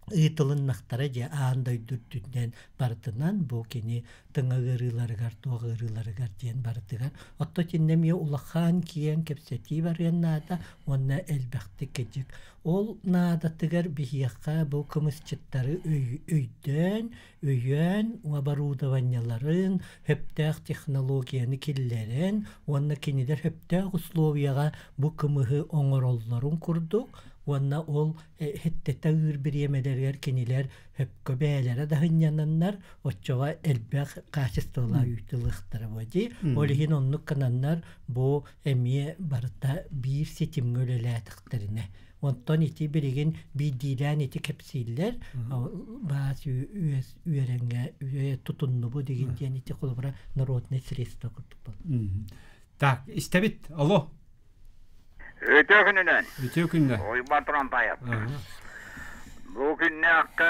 ыытылыннахтара дьэ аан дойду үрдүнэн барытынан бу кини тыҥа ыарыыларыгар туох ыарыыларыгар диэн барытыгар отто итиннэ эмиэ улахан киэҥ кэпсэтии барыан наада уонна элбэхтик кыдьык ол наадатыгар биһиэхэ бу кымысчыттары өйдөөн өйөөн оборудованиеларын сөптөөх технологияны киллэрэн уонна кинилэр сөптөөх условияҕа бу кымыһы оҥороллорун курдук уонна ол Хиттэтэ ыыр бириэмэлэригэр кинилэр хөпкө бэйэлэрэ да сынньананнар, оччоҕо элбэх качестволаах үүт ылыахтара буо дии. Ол иһин оннук гынаннар бу эмиэ барыта биир ситимҥэ үлэлээтэхтэринэ. Онтон ити билигин биирдиилээн ити кэпсииллэр баас үөрэҥҥэ тутуннубу дигин диэн ити холобура народное средство курдук буолла. Так, истэбит. Алло. Үтүө күнүнэн. Үтүө күннэ. Уйбан Трампаев. Бу күннээххэ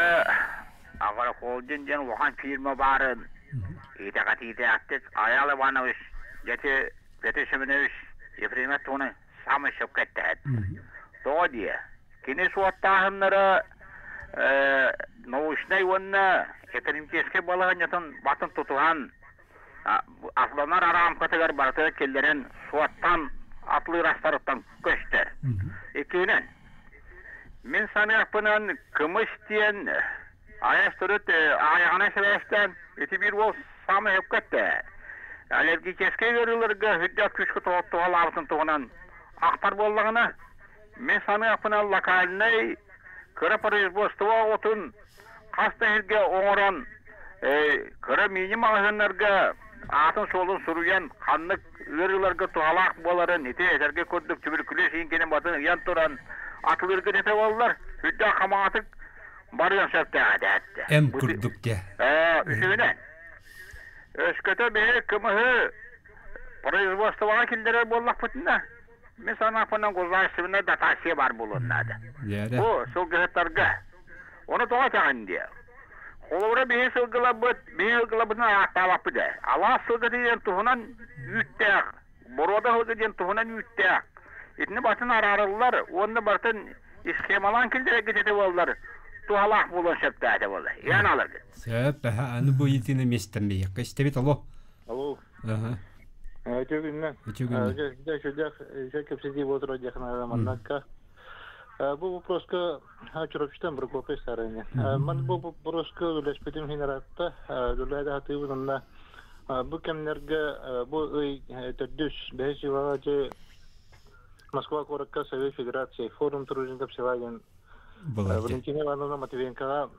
Агрохолдинг диэн улахан фирма баарын итэҕэтиилээхтик Айал Иванович Дети Петр Семенович Ефремов туһунан саамай сөпкө эттэһэт. Тоҕо диэ? Кини суоттааһыннара научнай уонна экономическай балаһыанньатын батын тутуһан Асланар арамкатыгар барытыгар киллэрэн суоттаан атлыыр астарыттан көстөр. Иккиһинэн, мин саныахпынан кымыс диэн айас төрүт аҕыйаҕынан сибээстээн ити биир уол саамай сөпкө эттэ. Аллергическэй ыарыыларга үрдээх күүскэ туһалаабытын туһунан ахтар буоллаҕына, мин саныахпынан локальнай кыра производство оҕотун хас да сиргэ оҥорон кыра мини-маҕаһыыннарга аатын-суолун суруйан ханнык ыарыыларга туһалаах буоларын ити этэргэ курдук түбүркүлүөс иҥкинин батын ыйан туран атылыырга этэ буоллар сүрдээх хамаҕатык барыан сөптөөх этэ эттэ. Эм курдук дьэ. Үсүһүнэн өскөтө биһи кымыһы производствоҕа киллэрэр буоллахпытына мин санааппынан государственнай дотация баар буолуон наада. Бу сылгыһыттарга Ону тоҕо этэҕин диэ? Холобура биһи сылгыларбыт, биһи сылгыларбытын ааттаабаппыт ээ. Алаас сылгы диэн туһунан үүттээх, боруода сылгы диэн туһунан үүттээх. Итини барытын араарыллар уонна барытын схемалаан киллэрэргит этэ буоллар, туһалаах буолуон сөптөөх этэ буолла. Ян аларгыт. Сөп, аны бу итини миэстэммиэххэ истэбит алло. Алло. Үтүө күннэн. Үтүө күннэн. Дьэ, сүрдээх кэпсэтии буолар диэхин маннакка. Бу вопроска Чурапчытан Прокопий Сарыня. Ман бу вопроска үлэспитим иһин ыраатта. Үлэһэ хатыыбын онно бу кэмнэргэ бу ый төрдүс бэһис жылаҕа Москва куоракка Совет Федерации форум тружеников села диэн Валентина Ивановна Матвиенкоҕа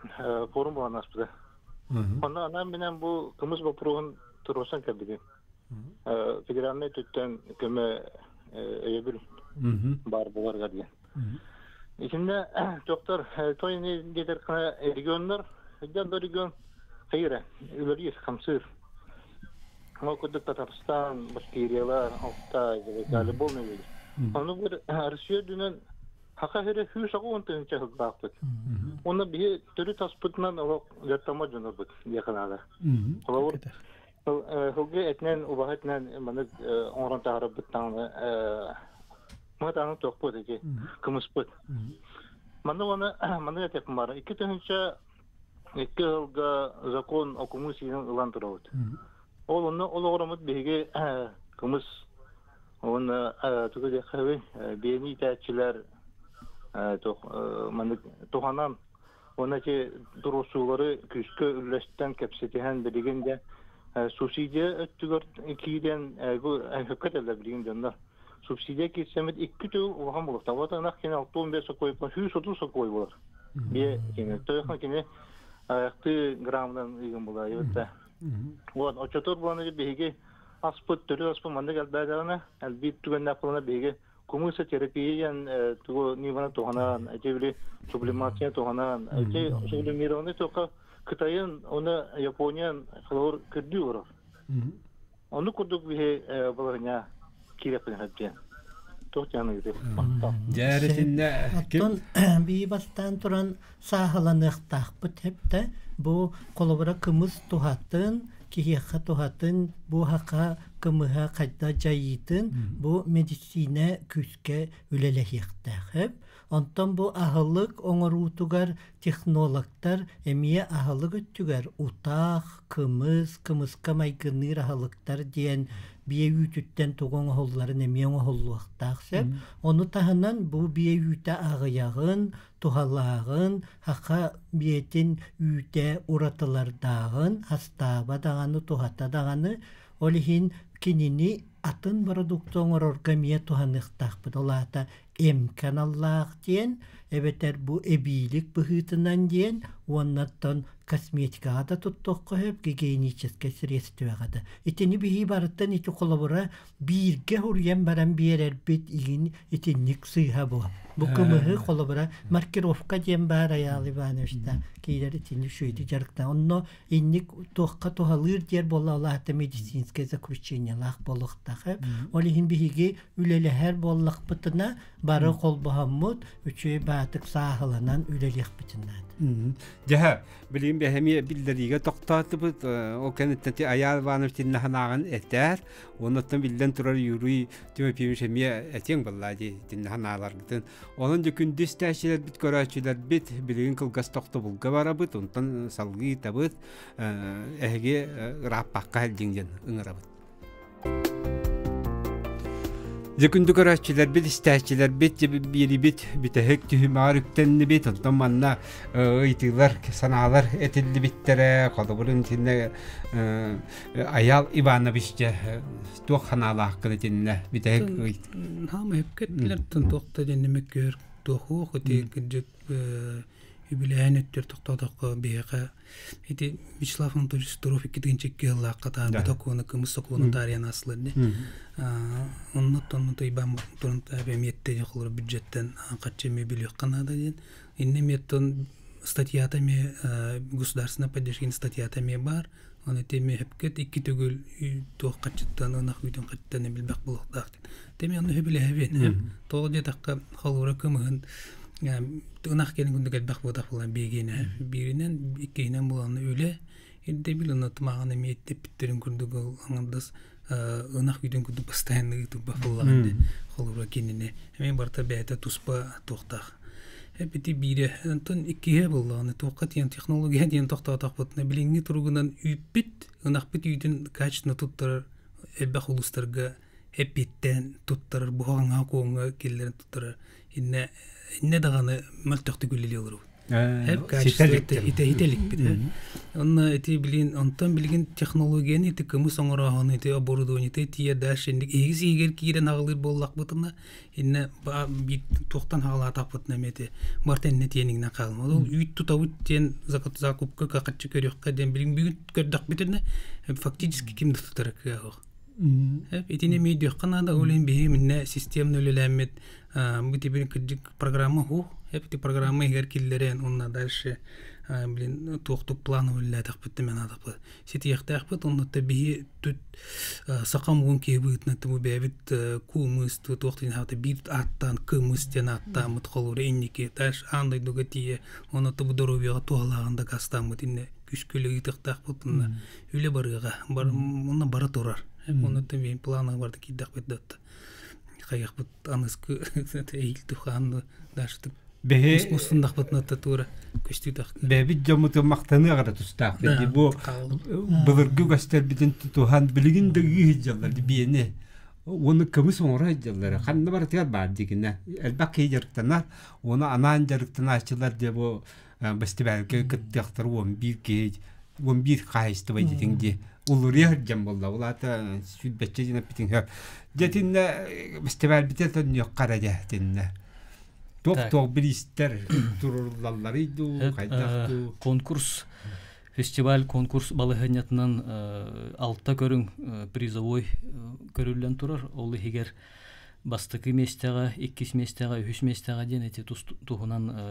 форум буолан ааспыта. Онно анаан минэн бу кымыс боппуруоһун туруорсан кэлбитим. Федеральнай өттүттэн көмө өйөбүл баар буоларыгар диэн. Итиннэ доктор той диэтэр регионнар дьон регион хайыра үлэлиир хамсыыр. Ол курдук Татарстан, Башкириялар, Алтай, Забайкалье полный үлэлиир. Ону бір Россия үрдүнэн хака сире 190 тыһыынча сыллаахпыт. Онно биһи төрүт аспытынан олох дьаттама дьонорбут диэхэ наада. Холобур, Сылгы этинэн, убаһа этинэн маннык оҥорон таһаарарбыт даҕаны мыһытааны туохпут ити кымыспыт. Манна уонна маннык этиэхпин баар. 2002 сылга закон о кымыс иһин ылан турабыт. Ол онно олоҕураммыт биһиги кымыс уонна тугу диэххэ биэни иитээччилэр маннык туһанан Уонна ити туруорсуулары күүскэ үллэстэн, кэпсэтиһэн билигин дьэ субсидия өттүгэр киирэн бу сөпкө этэллэр билигин дьоннор. Субсидия киирсэммит икки төгүл улахан буолуохтаах. Вот ынах кини 65 сокуой, 130 сокуой буолар. Бие кини. Тойохон кини аяқты граммынан ыйгын була ебетте. Вот, очотор буолан биһиги аспыт, төрүт аспыт маннык элбээдэҕинэ, элбиир түгэннээх буолана биһиги кумыса терапия диэн тугу ньыманы туһанан, эти били сублимация туһанан, эти сублимированный тока Кытайын, оны Япониян холобур көрдүү олорор. Ону курдук биһи балаһыня киирэппин диэн. Туох диэн ыйытый? Дьээритиннэ Оттон бии бастаан туран сааһыланыахтаахпыт хэптэ бу холобура кымыс туһатын, киһиэхэ туһатын, бу хаха кымыһа хайда дьайыытын бу медицина күүскэ үлэлэһиэхтээх. Онтон бу аһылык оҥоруутугар технологтар эмиэ аһылык өттүгэр утах, кымыс, кымыска майгынныыр аһылыктар диэн биэ үүтүттэн тугу оҥоһулларын эмиэ оҥоһуллуохтаах сөп. Ону таһынан бу биэ үүтэ аҕыйаҕын, туһалааҕын, саха биэтин үүтэ уратылардааҕын, астааба даҕаны, туһата даҕаны. Ол иһин кинини атын бородуукта оҥорорго эмиэ туһаныахтаахпыт. Ол аата эмкэ аналлаах диэн, эбэтэр бу эбиилик быһыытынан диэн уоннаттан косметикаҕа да туттуохха сөп, гигиеническэй средствоҕа да. Итини биһии барыттан ити холобура бииргэ суруйан баран биэрэрбит игин итинник сыыһа бу. Бу кымыһы холобура маркировка диэн баар Айаал Ивановичта киирэр итини үчүгэйдик дьарыктан. Онно инник туохха туһалыыр диэр буолла ол аата медицинскэй заключениелаах буолуохтаах. Ол иһин биһиги үлэлэһэр буоллахпытына бары холбоһоммут үчүгэй баатык сааһыланан үлэлиэхпитин наада. Дьэһэ, билигин бэһэмиэ биллэриигэ тохтоотубут. Ол кэнниттэн ти Айаал Иванович тиннаханааҕын этээр. Оннуттан биллэн турар Юрий Тимофеевич эмиэ этиэҥ баллаа дии тиннаханааларгытын. Онон дьэ күндү истээччилэрбит, көрөөччүлэрбит билигин кылгас тохтобулга барабыт, онтон салгыы ыытабыт. Эһиги ырааппакка сылдьыҥ диэн ыҥырабыт. Дьэ күндү көрөөччүлэрбит, истээччилэрбит, биэрибит бүтэһик түһүмэҕэр үктэннибит. Онтон манна ыйытыылар, санаалар этиллибиттэрэ. Холобурун итиннэ Айаал Иванович дьэ туох санаалааххын итиннэ бүтэһик ыйт. Хаама өпкеттилер туохта дэннеме көр туохуох ити кырдьык үбүлээн өттөр тохтоотоххо биһиэхэ Ити Вячеслав Анатольевич Сторов икки тыһыынча икки сокуону кымыс сокуону таарыйан аслар ди. Онно тонну тыйбан туран эмиэтте холор бюджеттен каччы эми билиэххэ наада диэн. Инне эмиэттон статьята эми государственная поддержка статьята эми бар. Оны теме хепкет икки төгүл туох каччыттан ынах үйтүн каччыттан билбэх булуохтаах. Теме онну хөбүлэһэбин. Тоҕо диэтэххэ холура кымыһын ынах кэлин курдук элбэх буотах буолан биэгиэнэ бииринэн иккиһинэн буолан үлэ ирдэбил онно тумааҕын эмиэ эттеппиттерин курдук ол аҥардас ынах үүтүн курдук постоянно ыытылбах буоллаҕын дии холобура кинини эмиэ барыта бэйэтэ туспа туохтаах эпити биирэ онтон иккиһэ буоллаҕына туохха диэн технология диэн тохтоотохпутуна билиҥҥи туругунан үүппүт ынахпыт үүтүн качественно туттарар элбэх улуустарга эппиэттээн туттарар буһаҕаҥҥа куоҥҥа киллэрэн туттарар иннэ иннэ даҕаны мөлтөхтүк үлэлии олоробут итэ иликпит онно ити билин онтон билигин технологияны ити кымыс оҥорооһуну ити оборудованиеты тиийэ дальше инник иһигис иһигэр киирэн аҕалыыр буоллахпытына иннэ биир туохтан хаалаатахпытына эмиэ ити барыта иннэ тиэниҥнэн хаалма ол үүт тутабыт диэн закупка хаччы көрүөххэ диэн билигин бүгүн көрдөхпүтүнэ фактически ким да тутара кыаҕа Итини эмиэ өйдүөххэ наада, ол иһин биһиги миннэ системно үлэлээммит бу тибин кырдьык программа уһу, ити программа иһигэр киллэрэн уонна дальше блин туохтук план үлэлээтэхпит да наадаппыт. Ситиэхтээхпит оннуттан биһи тут саха омугун киһи быһыытынан бу бэйэбит куумус туох диэн аата биир ааттаан кымыс диэн ааттааммыт холобура инники дальше аан дойдуга тиийэ онно бу доруобуйаҕа туһалааҕын дакаастааммыт иннэ күскүлэ ыытыахтаахпыт уонна үлэ барыаҕа онно бара турар оннуттан биһин планаҕа барда киирдэхпит да хайахпыт аныскы эһиил тухаан даштык Бэһи мустундахпытына тура көстүүтэх бэбит дьоммутун махтаныаҕа да тустаах бу былыргы көстөрбүтүн тутуһан билигин да ыыһыдьаллар биэни уонна кымыс оҥоро сылдьаллар ханна барытыгар баар дигинэ элбэх киһи дьарыктанар уонна анаан дьарыктанааччылар дьэ бу бэстибээлгэ кыттыахтар 11 киһи 11 хаһаайыстыба дитиҥ дии. Улуруйа сылдьан буолла. Ол аата сүүрбэччэ дьин эппитиҥ сөп. Дьэ итиннэ фестивальбитэ төннүөххэ эрэ дьэ итиннэ. Туох-туох бириистэр туруллалларый дуу, хайдах дуу? Конкурс фестиваль конкурс балаһыанньатынан алта көрүҥ призовой көрүллэн турар. Ол иһигэр бастакы миэстэҕэ, иккис миэстэҕэ, үһүс миэстэҕэ диэн эти туһунан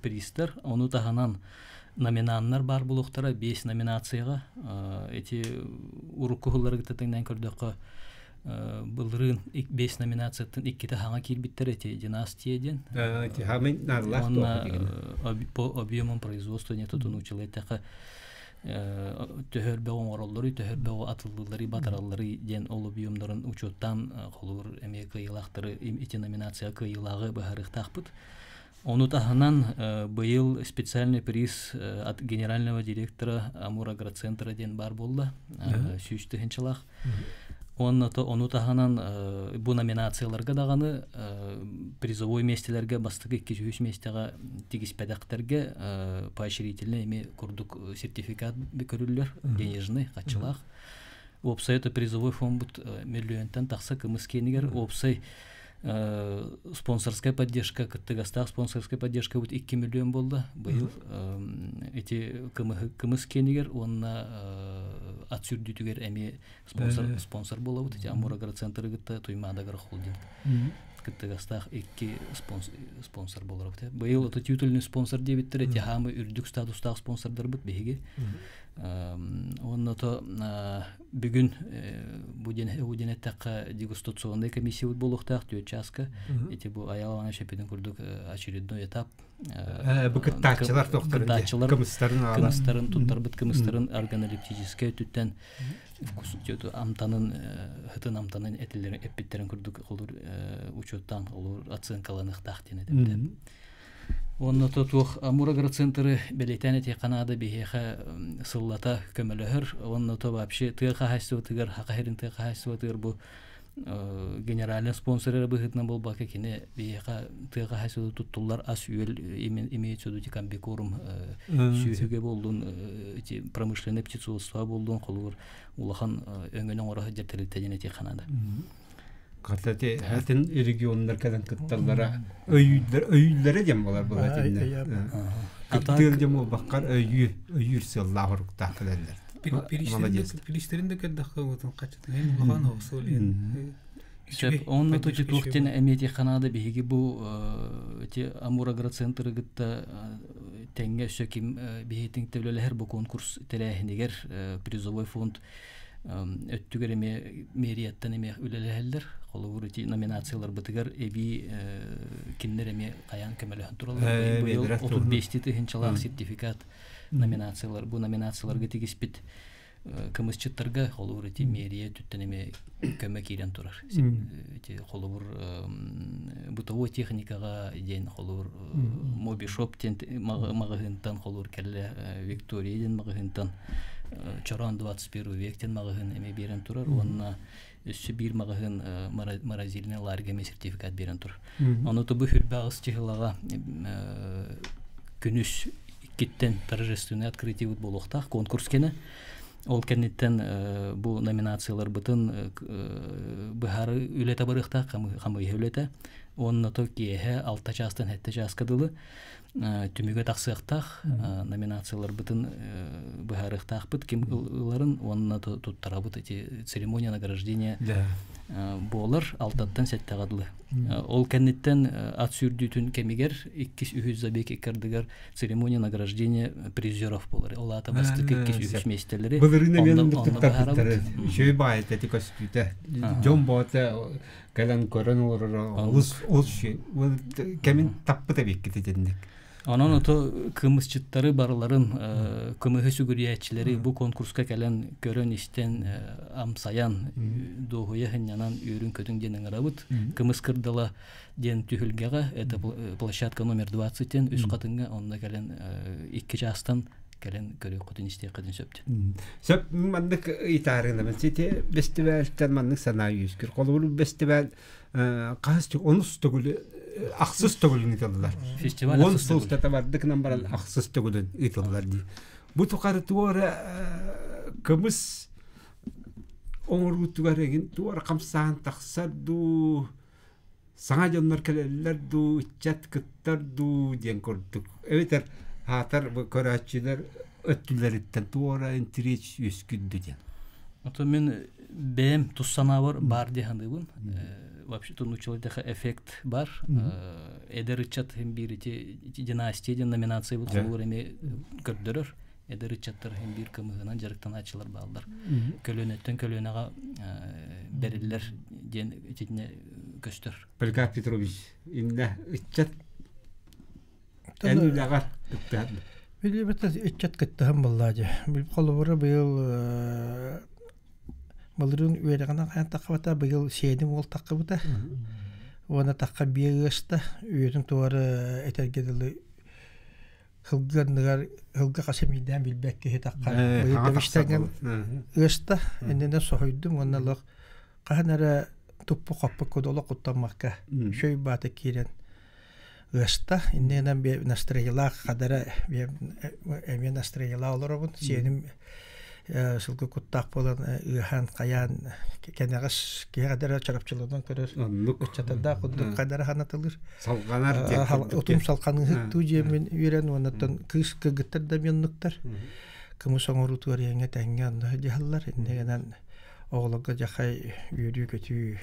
призтар. Ону таһынан номинаннар баар буолуохтара биэс номинацияҕа. Эти урукку сыллары кытта тэҥнээн көрдөххө, былырыын биэс номинацияттан иккитэ хаҥа киирбиттэр эти династия диэн. Уонна по объемам производства не тутунуучулар эттэххэ төһө элбэх оҥороллоруй, төһө элбэх атыллыылларый, батаралларый диэн ол объемнарын учуоттаан холобур эмиэ кыайыылаахтары ити номинацияҕа кыайыылааҕы быһаарыахтаахпыт. Ону таһынан быйыл специальный приз от генерального директора Амур Агроцентра диэн баар буолла, 100 тыһыынчалаах. Уонна ону таһынан бу номинацияларга даҕаны призовой миэстэлэргэ бастакы 2-3 миэстэҕэ тигиспэтэхтэргэ поощрительный эмиэ курдук сертификат көрүллэр, денежный, хаччылаах. Уопсай это призовой фондбут миллионтан тахса кымыс киэнигэр уопсай спонсорская поддержка, кыттыгастаах спонсорская поддержка бут 2 миллион буолла. Быйыл эти кымыс киэнигэр уонна ат сүрдүүтүгэр эмиэ спонсор спонсор буолабыт. Эти Амур агроцентры кытта Туймаада агрохолдинг кыттыгастаах икки спонсор буоларбыт. Быйыл ото титульный спонсор диэбиттэр, эти хаамы үрдүк статустаах спонсордарбыт биһиги. Уонна то бүгүн бу диэн эттэххэ дегустационный комиссия буолуохтаах түөрт чааска. Ити бу Аял Иванович эппитин курдук очередной этап. Бу кыттааччылар кыттааччылар кымыстарын туттарбыт кымыстарын органолептическэй өттүттэн вкус амтанын хытын амтанын этилерин эппиттерин курдук олур учуоттаан олур оценкаланыхтаах диэн этибитэ. Уонна то туох Амур агроцентры бэлиэтээн этиэххэ наада биһиэхэ сыллата көмөлөһөр. Уонна то вообще тыа хаһаайыстыбатыгар, Саха сирин тыа хаһаайыстыбатыгар бу генеральный спонсор эрэ быһыытынан буолбакка кини биһиэхэ тыа хаһаайыстыбата туттуллар ас-үөл имеется в виду комбикорм сүөһүгэ буоллун ити промышленное птицеводство буоллун холобур улахан өҥөнү оҥоро сылдьар тэрилтэ диэн этиэххэ наада. Кстати, атын регионнар кэлэн кытталлара өйүүллэр өйүүллэрэ диэн буолар буолар итиннэ. Кыттыыр диэн буолбаккар өйүү өйүүр сыаллаах оруктаах кэлэллэр. Молодец. Пилистерин да көрдөххө уотун хачытын улахан оҕусул Сөп, онно то туох диэн эмиэ ханаада биһиги бу эти Амур агроцентры кытта тэҥҥэ өссө ким биһитин төлөлөһөр бу конкурс тэрээһинигэр призовой фонд өттүгэр эмиэ мэрияттан эмиэ үлэлэһэллэр. Холобур, ити номинацияларбытыгар эбии кинилэр эмиэ хайаан көмөлөһөн тураллар. Быйыл 35 тыһыынчалаах сертификат номинациялар, бу номинацияларга тигиспит кымысчыттарга холобур ити мэрия өттүттэн эмиэ көмө киирэн турар. Ити холобур бытовой техникаҕа диэн холобур Мобишоп диэн маҕаһыынтан холобур кэллэ Виктория диэн маҕаһыынтан Чороон 21 век диэн маҕаһыын эмиэ биэрэн турар уонна өссө биир маҕаһыын морозильный ларга эмиэ сертификат биэрэн турар. Ону бу хүрбэ аҕыс чыһылаҕа күнүс иккиттэн торжественное открытиебыт буолуохтаах конкурс кэнэ. Ол кэнниттэн бу номинацияларбытын быһаары үлэтэ барыахтаах хамыыһа үлэтэ. Уонна то киэһэ 6 чаастан 7 чааска дылы түмүгэ тахсыахтаах номинацияларбытын быһаарыахтаахпыт ким ыларын уонна туттарабыт эти церемония награждения буолар алтаттан сэттэҕэ дылы. Ол кэнниттэн ат сүүрдүүтүн кэмигэр иккис үһүс забег иккардыгар церемония награждения призеров буолар. Ол аата бастакы иккис үһүс миэстэлэри Былырыын эмиэ туттарбыттара. Үчүгэй баайыта ити көстүүтэ. Дьон боото кэлэн көрөн олороро олус олус кэмин таппыт эбиккит итинник. Онон ото кымысчыттары барыларын кымыһы сүгүрүйээччилэри бу конкурска кэлэн көрөн-истэн амсайан дуоһуйа сынньанан үөрүн-көтүҥ диэн ыҥырабыт. Кымыс кырдала диэн түһүлгэҕэ это площадка номер 20 диэн үс хатыҥҥа онно кэлэн икки чаастан кэлэн көрүөххүтүн истиэххитин сөп диэн. Сөп маннык ыйытаарынабын сити бэстибээлтэн маннык санаа үөскүр. Холобур бэстибээл хаһыс онус төгүл ахсыс төгүлүн ыытыллар. Фестиваль он сыл устата бардыкынан баран ахсыс төгүлүн ыытыллар дии. Бу тухары туора кымыс Оҥоруутугар эгин туора хамсаан тахсар дуу, саҥа дьоннор кэлэллэр дуу, ыччат кыттар дуу диэн курдук. Эбэтэр аатар көрөөччүлэр өттүлэриттэн туора интириэс үөскүрдү диэн. Ото мин бэйэм тус санаабар баар дии саныыбын. Вообще-то нууччалыы эффект бар. Эдэр ыччат биир ити династия диэн номинация бу холобур эмиэ көрдөрөр. Эдэр ыччаттар иһин биир кымыһынан дьарыктанааччылар бааллар. Көлүөнэттэн көлүөнэҕэ бэриллэр диэн итиннэ көстөр. Поликарп Петрович, иннэ ыччат эн үлэҕэр кыттыһан. Билибит ыччат кыттыһан буоллаа дьэ. Холобура быйыл былырыын үөрэҕинэн хайан таххыбата, быйыл сиэним уол таххыбыта. Уонна тахха биэ ыаста, үйэтин туора этэргэ дылы Һылгы анныгар һылгы хас эмиийдээн билбэт киһи таххан быйыл тэбистэҥҥин ыаста иннинэ соһуйдум уонна олох хаһан эрэ туппу хоппут курдук олох куттаммакка үчүгэй баата киирэн ыаста иннинэн настроениелаах хадара эмиэ настроениелаах олоробун сиэним сылгы куттаах буолан ыаһаан хайаан кэнэҕэс киһи хадара чарапчыланан көрөр ыччатардаах курдук хадара ханатылыр салҕанар диэн утум салҕаныыһык туу дьиэмин үөрэн уоннаттан кыыс кыргыттар да мионнуктар кымыс оҥоруутугар иэҥҥэ тэҥҥэ онно дьаһаллар иннэ гынан оҕолорго дьахай үөрүү-көтүү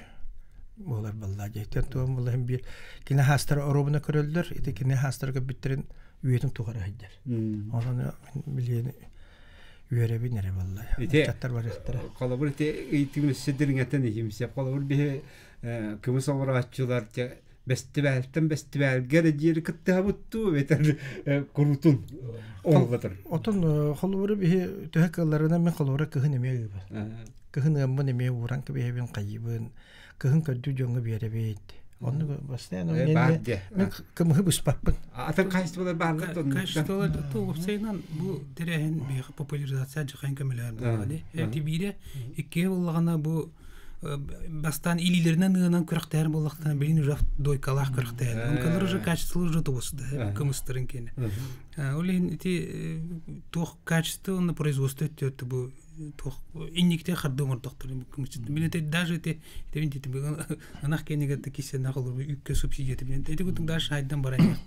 буолар баллаа дьиэтэн туом булаһын биир кини хаастара оруобуна көрөллөр ити кини хаастара көрбүттэрин үйэтин тухары сылдьар онон билиэн үөрэбин эрэ балла ыччаттар барыахтара холобур ити ыйтыгын өссө дириҥэтэн иһимсэ холобур биһи кымыс оҥорооччулар бэстибээлтэн бэстибээлгэ эрэ диэри кыттыһабыт дуу эбэтэр куруутун оҥоллотор отон холобуру биһи төһө кыалларынан мин холобура кыһын эмиэ ыыбын кыһын ыаммын эмиэ ууран кэбиһэбин хайыыбын кыһын көрдүү дьоҥҥо биэрэбит оннук постоянно мен кымыһы быспаппын атын хаачыстыбалар бааллар хаачыстыбалар уопсайынан бу тэрээһин биһиэхэ популяризация дьахайын көмөлөһөр буолла дии эти биирэ иккиһэ буоллаҕына бу бастаан илиилэринэн ыанан күрэхтэһэр буоллахтарына билин уже дойкалаах күрэхтэһэр онкалар уже качество уже тубуста кымыстарын киэнэ ол иһин ити туох качество уонна производство өттү бу туох инникте харды оҥордохтор кымысчыт били даже ити ити ынах киэнигэр киссэнэх олору үккэ субсидия эти кутук даже хайдан баран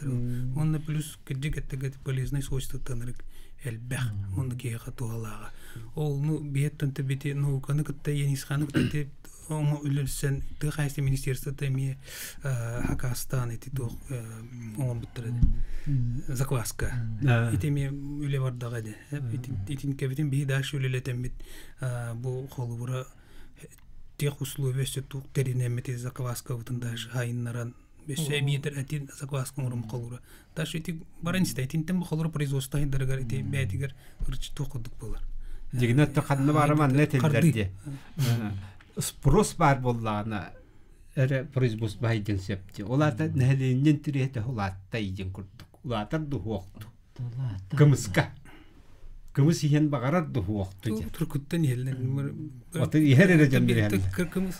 уонна плюс кырдьык эттэг полезный свойство танырык элбэх онно киһиэхэ туһалааҕа ол ну биһиэттэн бити науканы кытта енисханы кытта оҥо үлэлсэн тыа хаһаайыстыба министерствота эмиэ хакастаан ити туох оҥорбуттар этэ закваска ити эмиэ үлэ бардаҕа этэ итин кэбитин биһи дальше үлэлэтэммит бу холобура тех условия өссө туох тэринэммит закваскабытын дальше хайыннаран өссө эбиэтэр этин закваска оҥорум холура дальше ити баран истэ итинтэн бу холура производство хайдарыгар ити бээтигэр ырчы туох курдук буолар дьигинэ ханна баара манна этиллэр дии спрос баар буоллаҕына эрэ производство хайдын сөп дии ол аата нэһилиэнньэ интириэһэ улаатта диэн курдук улаатар дуһуохту кымыска кымыс иһэн баҕарар дуһуохту диэн туркуттан иһэллэр Аты иһэр эрэ дьон иһэллэр кымыс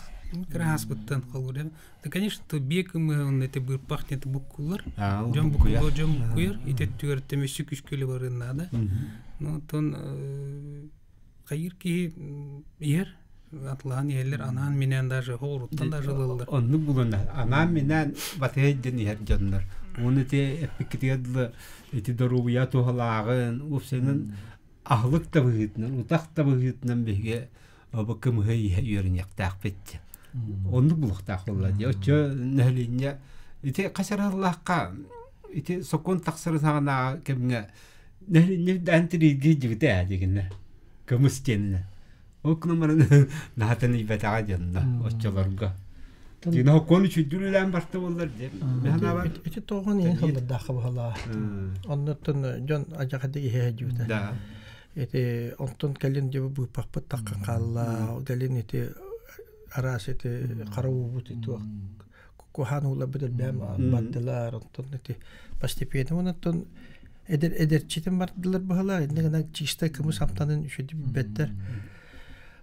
кыраһааспыттан холур Да, конечно, то бие кымыһа онно это быырпах нет буккуллар. Дьон буккуллар, дьон буккуйар. Ити өттүгэр төмөссү күскүлэ барыан наада. Ну, оттон хайыр киһи иһэр, атлаан иһэллэр, анаан-минээн даже хоҕуруттан даже ылаллар. Оннук булан анаан-минээн батыһа дьон иһэр дьоннор. Уонна ити эппиккитигэр дылы ити доруобуйа туһалааҕын, уопсайынан аһылык да быһыытынан, утах да быһыытынан биһиги бу кымыһы иһэ үөрэниэхтээхпит. Оннук булуохтаах буолла дии. Оччо нэһилиэнньэ ити хас араллаахха ити сокуон тахсарын саҕанааҕы кэмҥэ нэһилиэнньэ даан тирииргэ дьибитэ ээ дигинэ. Кымыс диэннэ. Ол гынан баран наһатан ийбэтэҕэ дьонно оччолорго. Дина хоккуон үчүйдүр үлээн барта буоллар дии. Ити тоҕон иһин халлардаахха баһалаа. Оннуттан дьон адьахадык иһэ дьибитэ. Да. Ити онтон кэлин дьэ быыппахпыт таххан хаалла. Кэлин ити араас ити хара уубут ити куһаан ууларбыт элбээн бардылар. Онтон ити постепенно онтон эдэр эдэрчитин бардылар быһалар. Иннэ гынан чистай кымыс амтанын үчүгэй билбэттэр.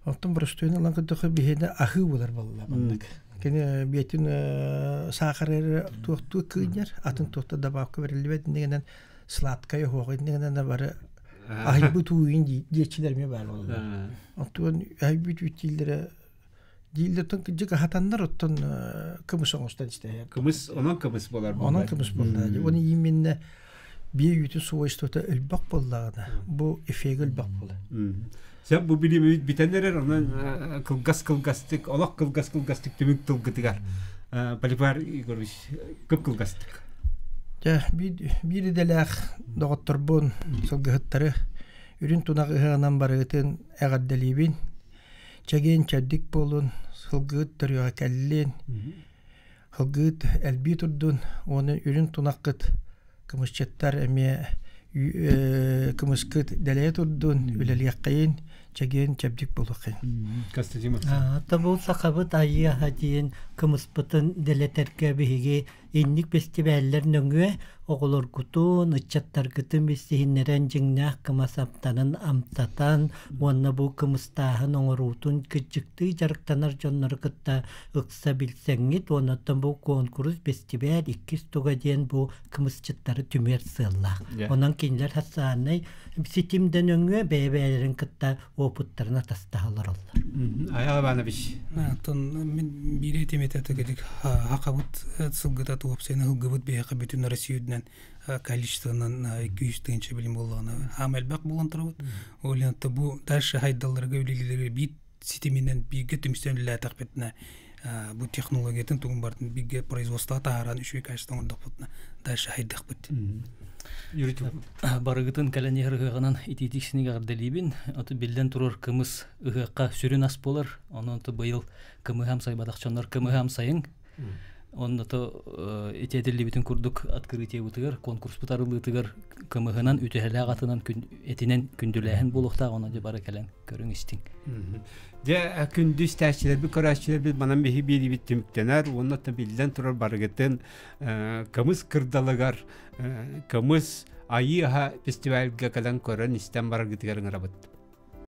Онтон боростуойун ылан көрдөххө биһиэнэ аһыы буолар буолла маннык. Кини биэтин саахар туохтуу кыынньар, атын туохта добавка бэриллибэт иннэ гынан сладкай оһуох иннэ гынан бары Аһыйбыт ууйун диэччилэр эмиэ баар буолаллар. Оттон аһыйбыт үүт дииллэрэ дииллэртэн кырдьык аһатаннар оттон кымыс оҥостон истэһэр. Кымыс онон кымыс буолар. Онон кымыс буолла. Оны именно бие үүтү свойствота элбэх буоллаҕына бу эффеги элбэх буолар. Сөп бу билимибит бүтэн эрэр онон кылгас кылгастык олох кылгас кылгастык түмүк тылгытыгар Полипар Егорович кып кылгастык. Дьэ биир идэлээх доҕотторбун сылгыһыттары үрүн тунах ыһыаҕынан барыгытын эҕэрдэлиибин. Чэгиэн чэбдик буолун, сылгыһыт төрүөҕэ кэллин, сылгыһыт элбии турдун уонна үрүн тунаххыт кымысчыттар эмиэ кымыскыт дэлэйэ турдун, үлэлиэххэйин, чэгиэн чэбдик буолуоххайын. Тобул сахабыт айыаха диэн кымыспытын дэлэтэргэ биһиги инник бэстибээллэр нөҥүө оҕолоргутун, ыччаттаргытын билсиһиннэрэн дьиҥнээх кымас амтанын амтатан уонна бу кымыстааһын оҥоруутун кырдьыктыы дьарыктанар дьоннору кытта ыкса билсэҥҥит уонна оттон бу куонкурус бэстибээл иккис туга диэн бу кымысчыттары түмэр сыаллаах. Онон кинилэр социальнай ситим да нөҥүө бэйэ-бэйэлэрин кытта опыттарын атастаһа олороллор. Айал Иванович. Оттон мин биир этим этэ төгүлүк хакабыт сылгыта туопсайны ылгыбыт биһиэхэ бүтүн Россия үрдүнэн количествонан 200 тыһыынча билим буоллаҕына хаама элбэх буолан турабыт. Ол бу дальше хайдалларга үлэлиилэргэ биир ситиминэн бииргэ түмсэн үлэлээтэхпитинэ бу технологиятын тугун бартын бииргэ производство таһааран үчүгэй качество оҥордохпутуна дальше хайдахпыт. Барыгытын кэлэн иһэр ыһыаҕынан итиитик синик эҕэрдэлиибин. Аты биллэн турар кымыс ыһыахха сүрүн ас буолар. Онон быйыл кымыһы амсайбатах дьоннор кымыһы амсайыҥ. Онно то ити этиллибитин курдук открытиебытыгар, конкурспут арыллыытыгар кымыһынан, үтүһэлээх атынан этинэн күндүлээһин буолуохтаах, онон дьэ бары кэлэн көрүҥ истиҥ. Дьэ күндү истээччилэрбит, көрөөччүлэрбит манан биһи биэриибит түмүктэнэр уонна биллэн турар барыгытын кымыс кырдалыгар кымыс айыы аһа фестивальга кэлэн көрөн истэн бараргытыгар ыҥырабыт.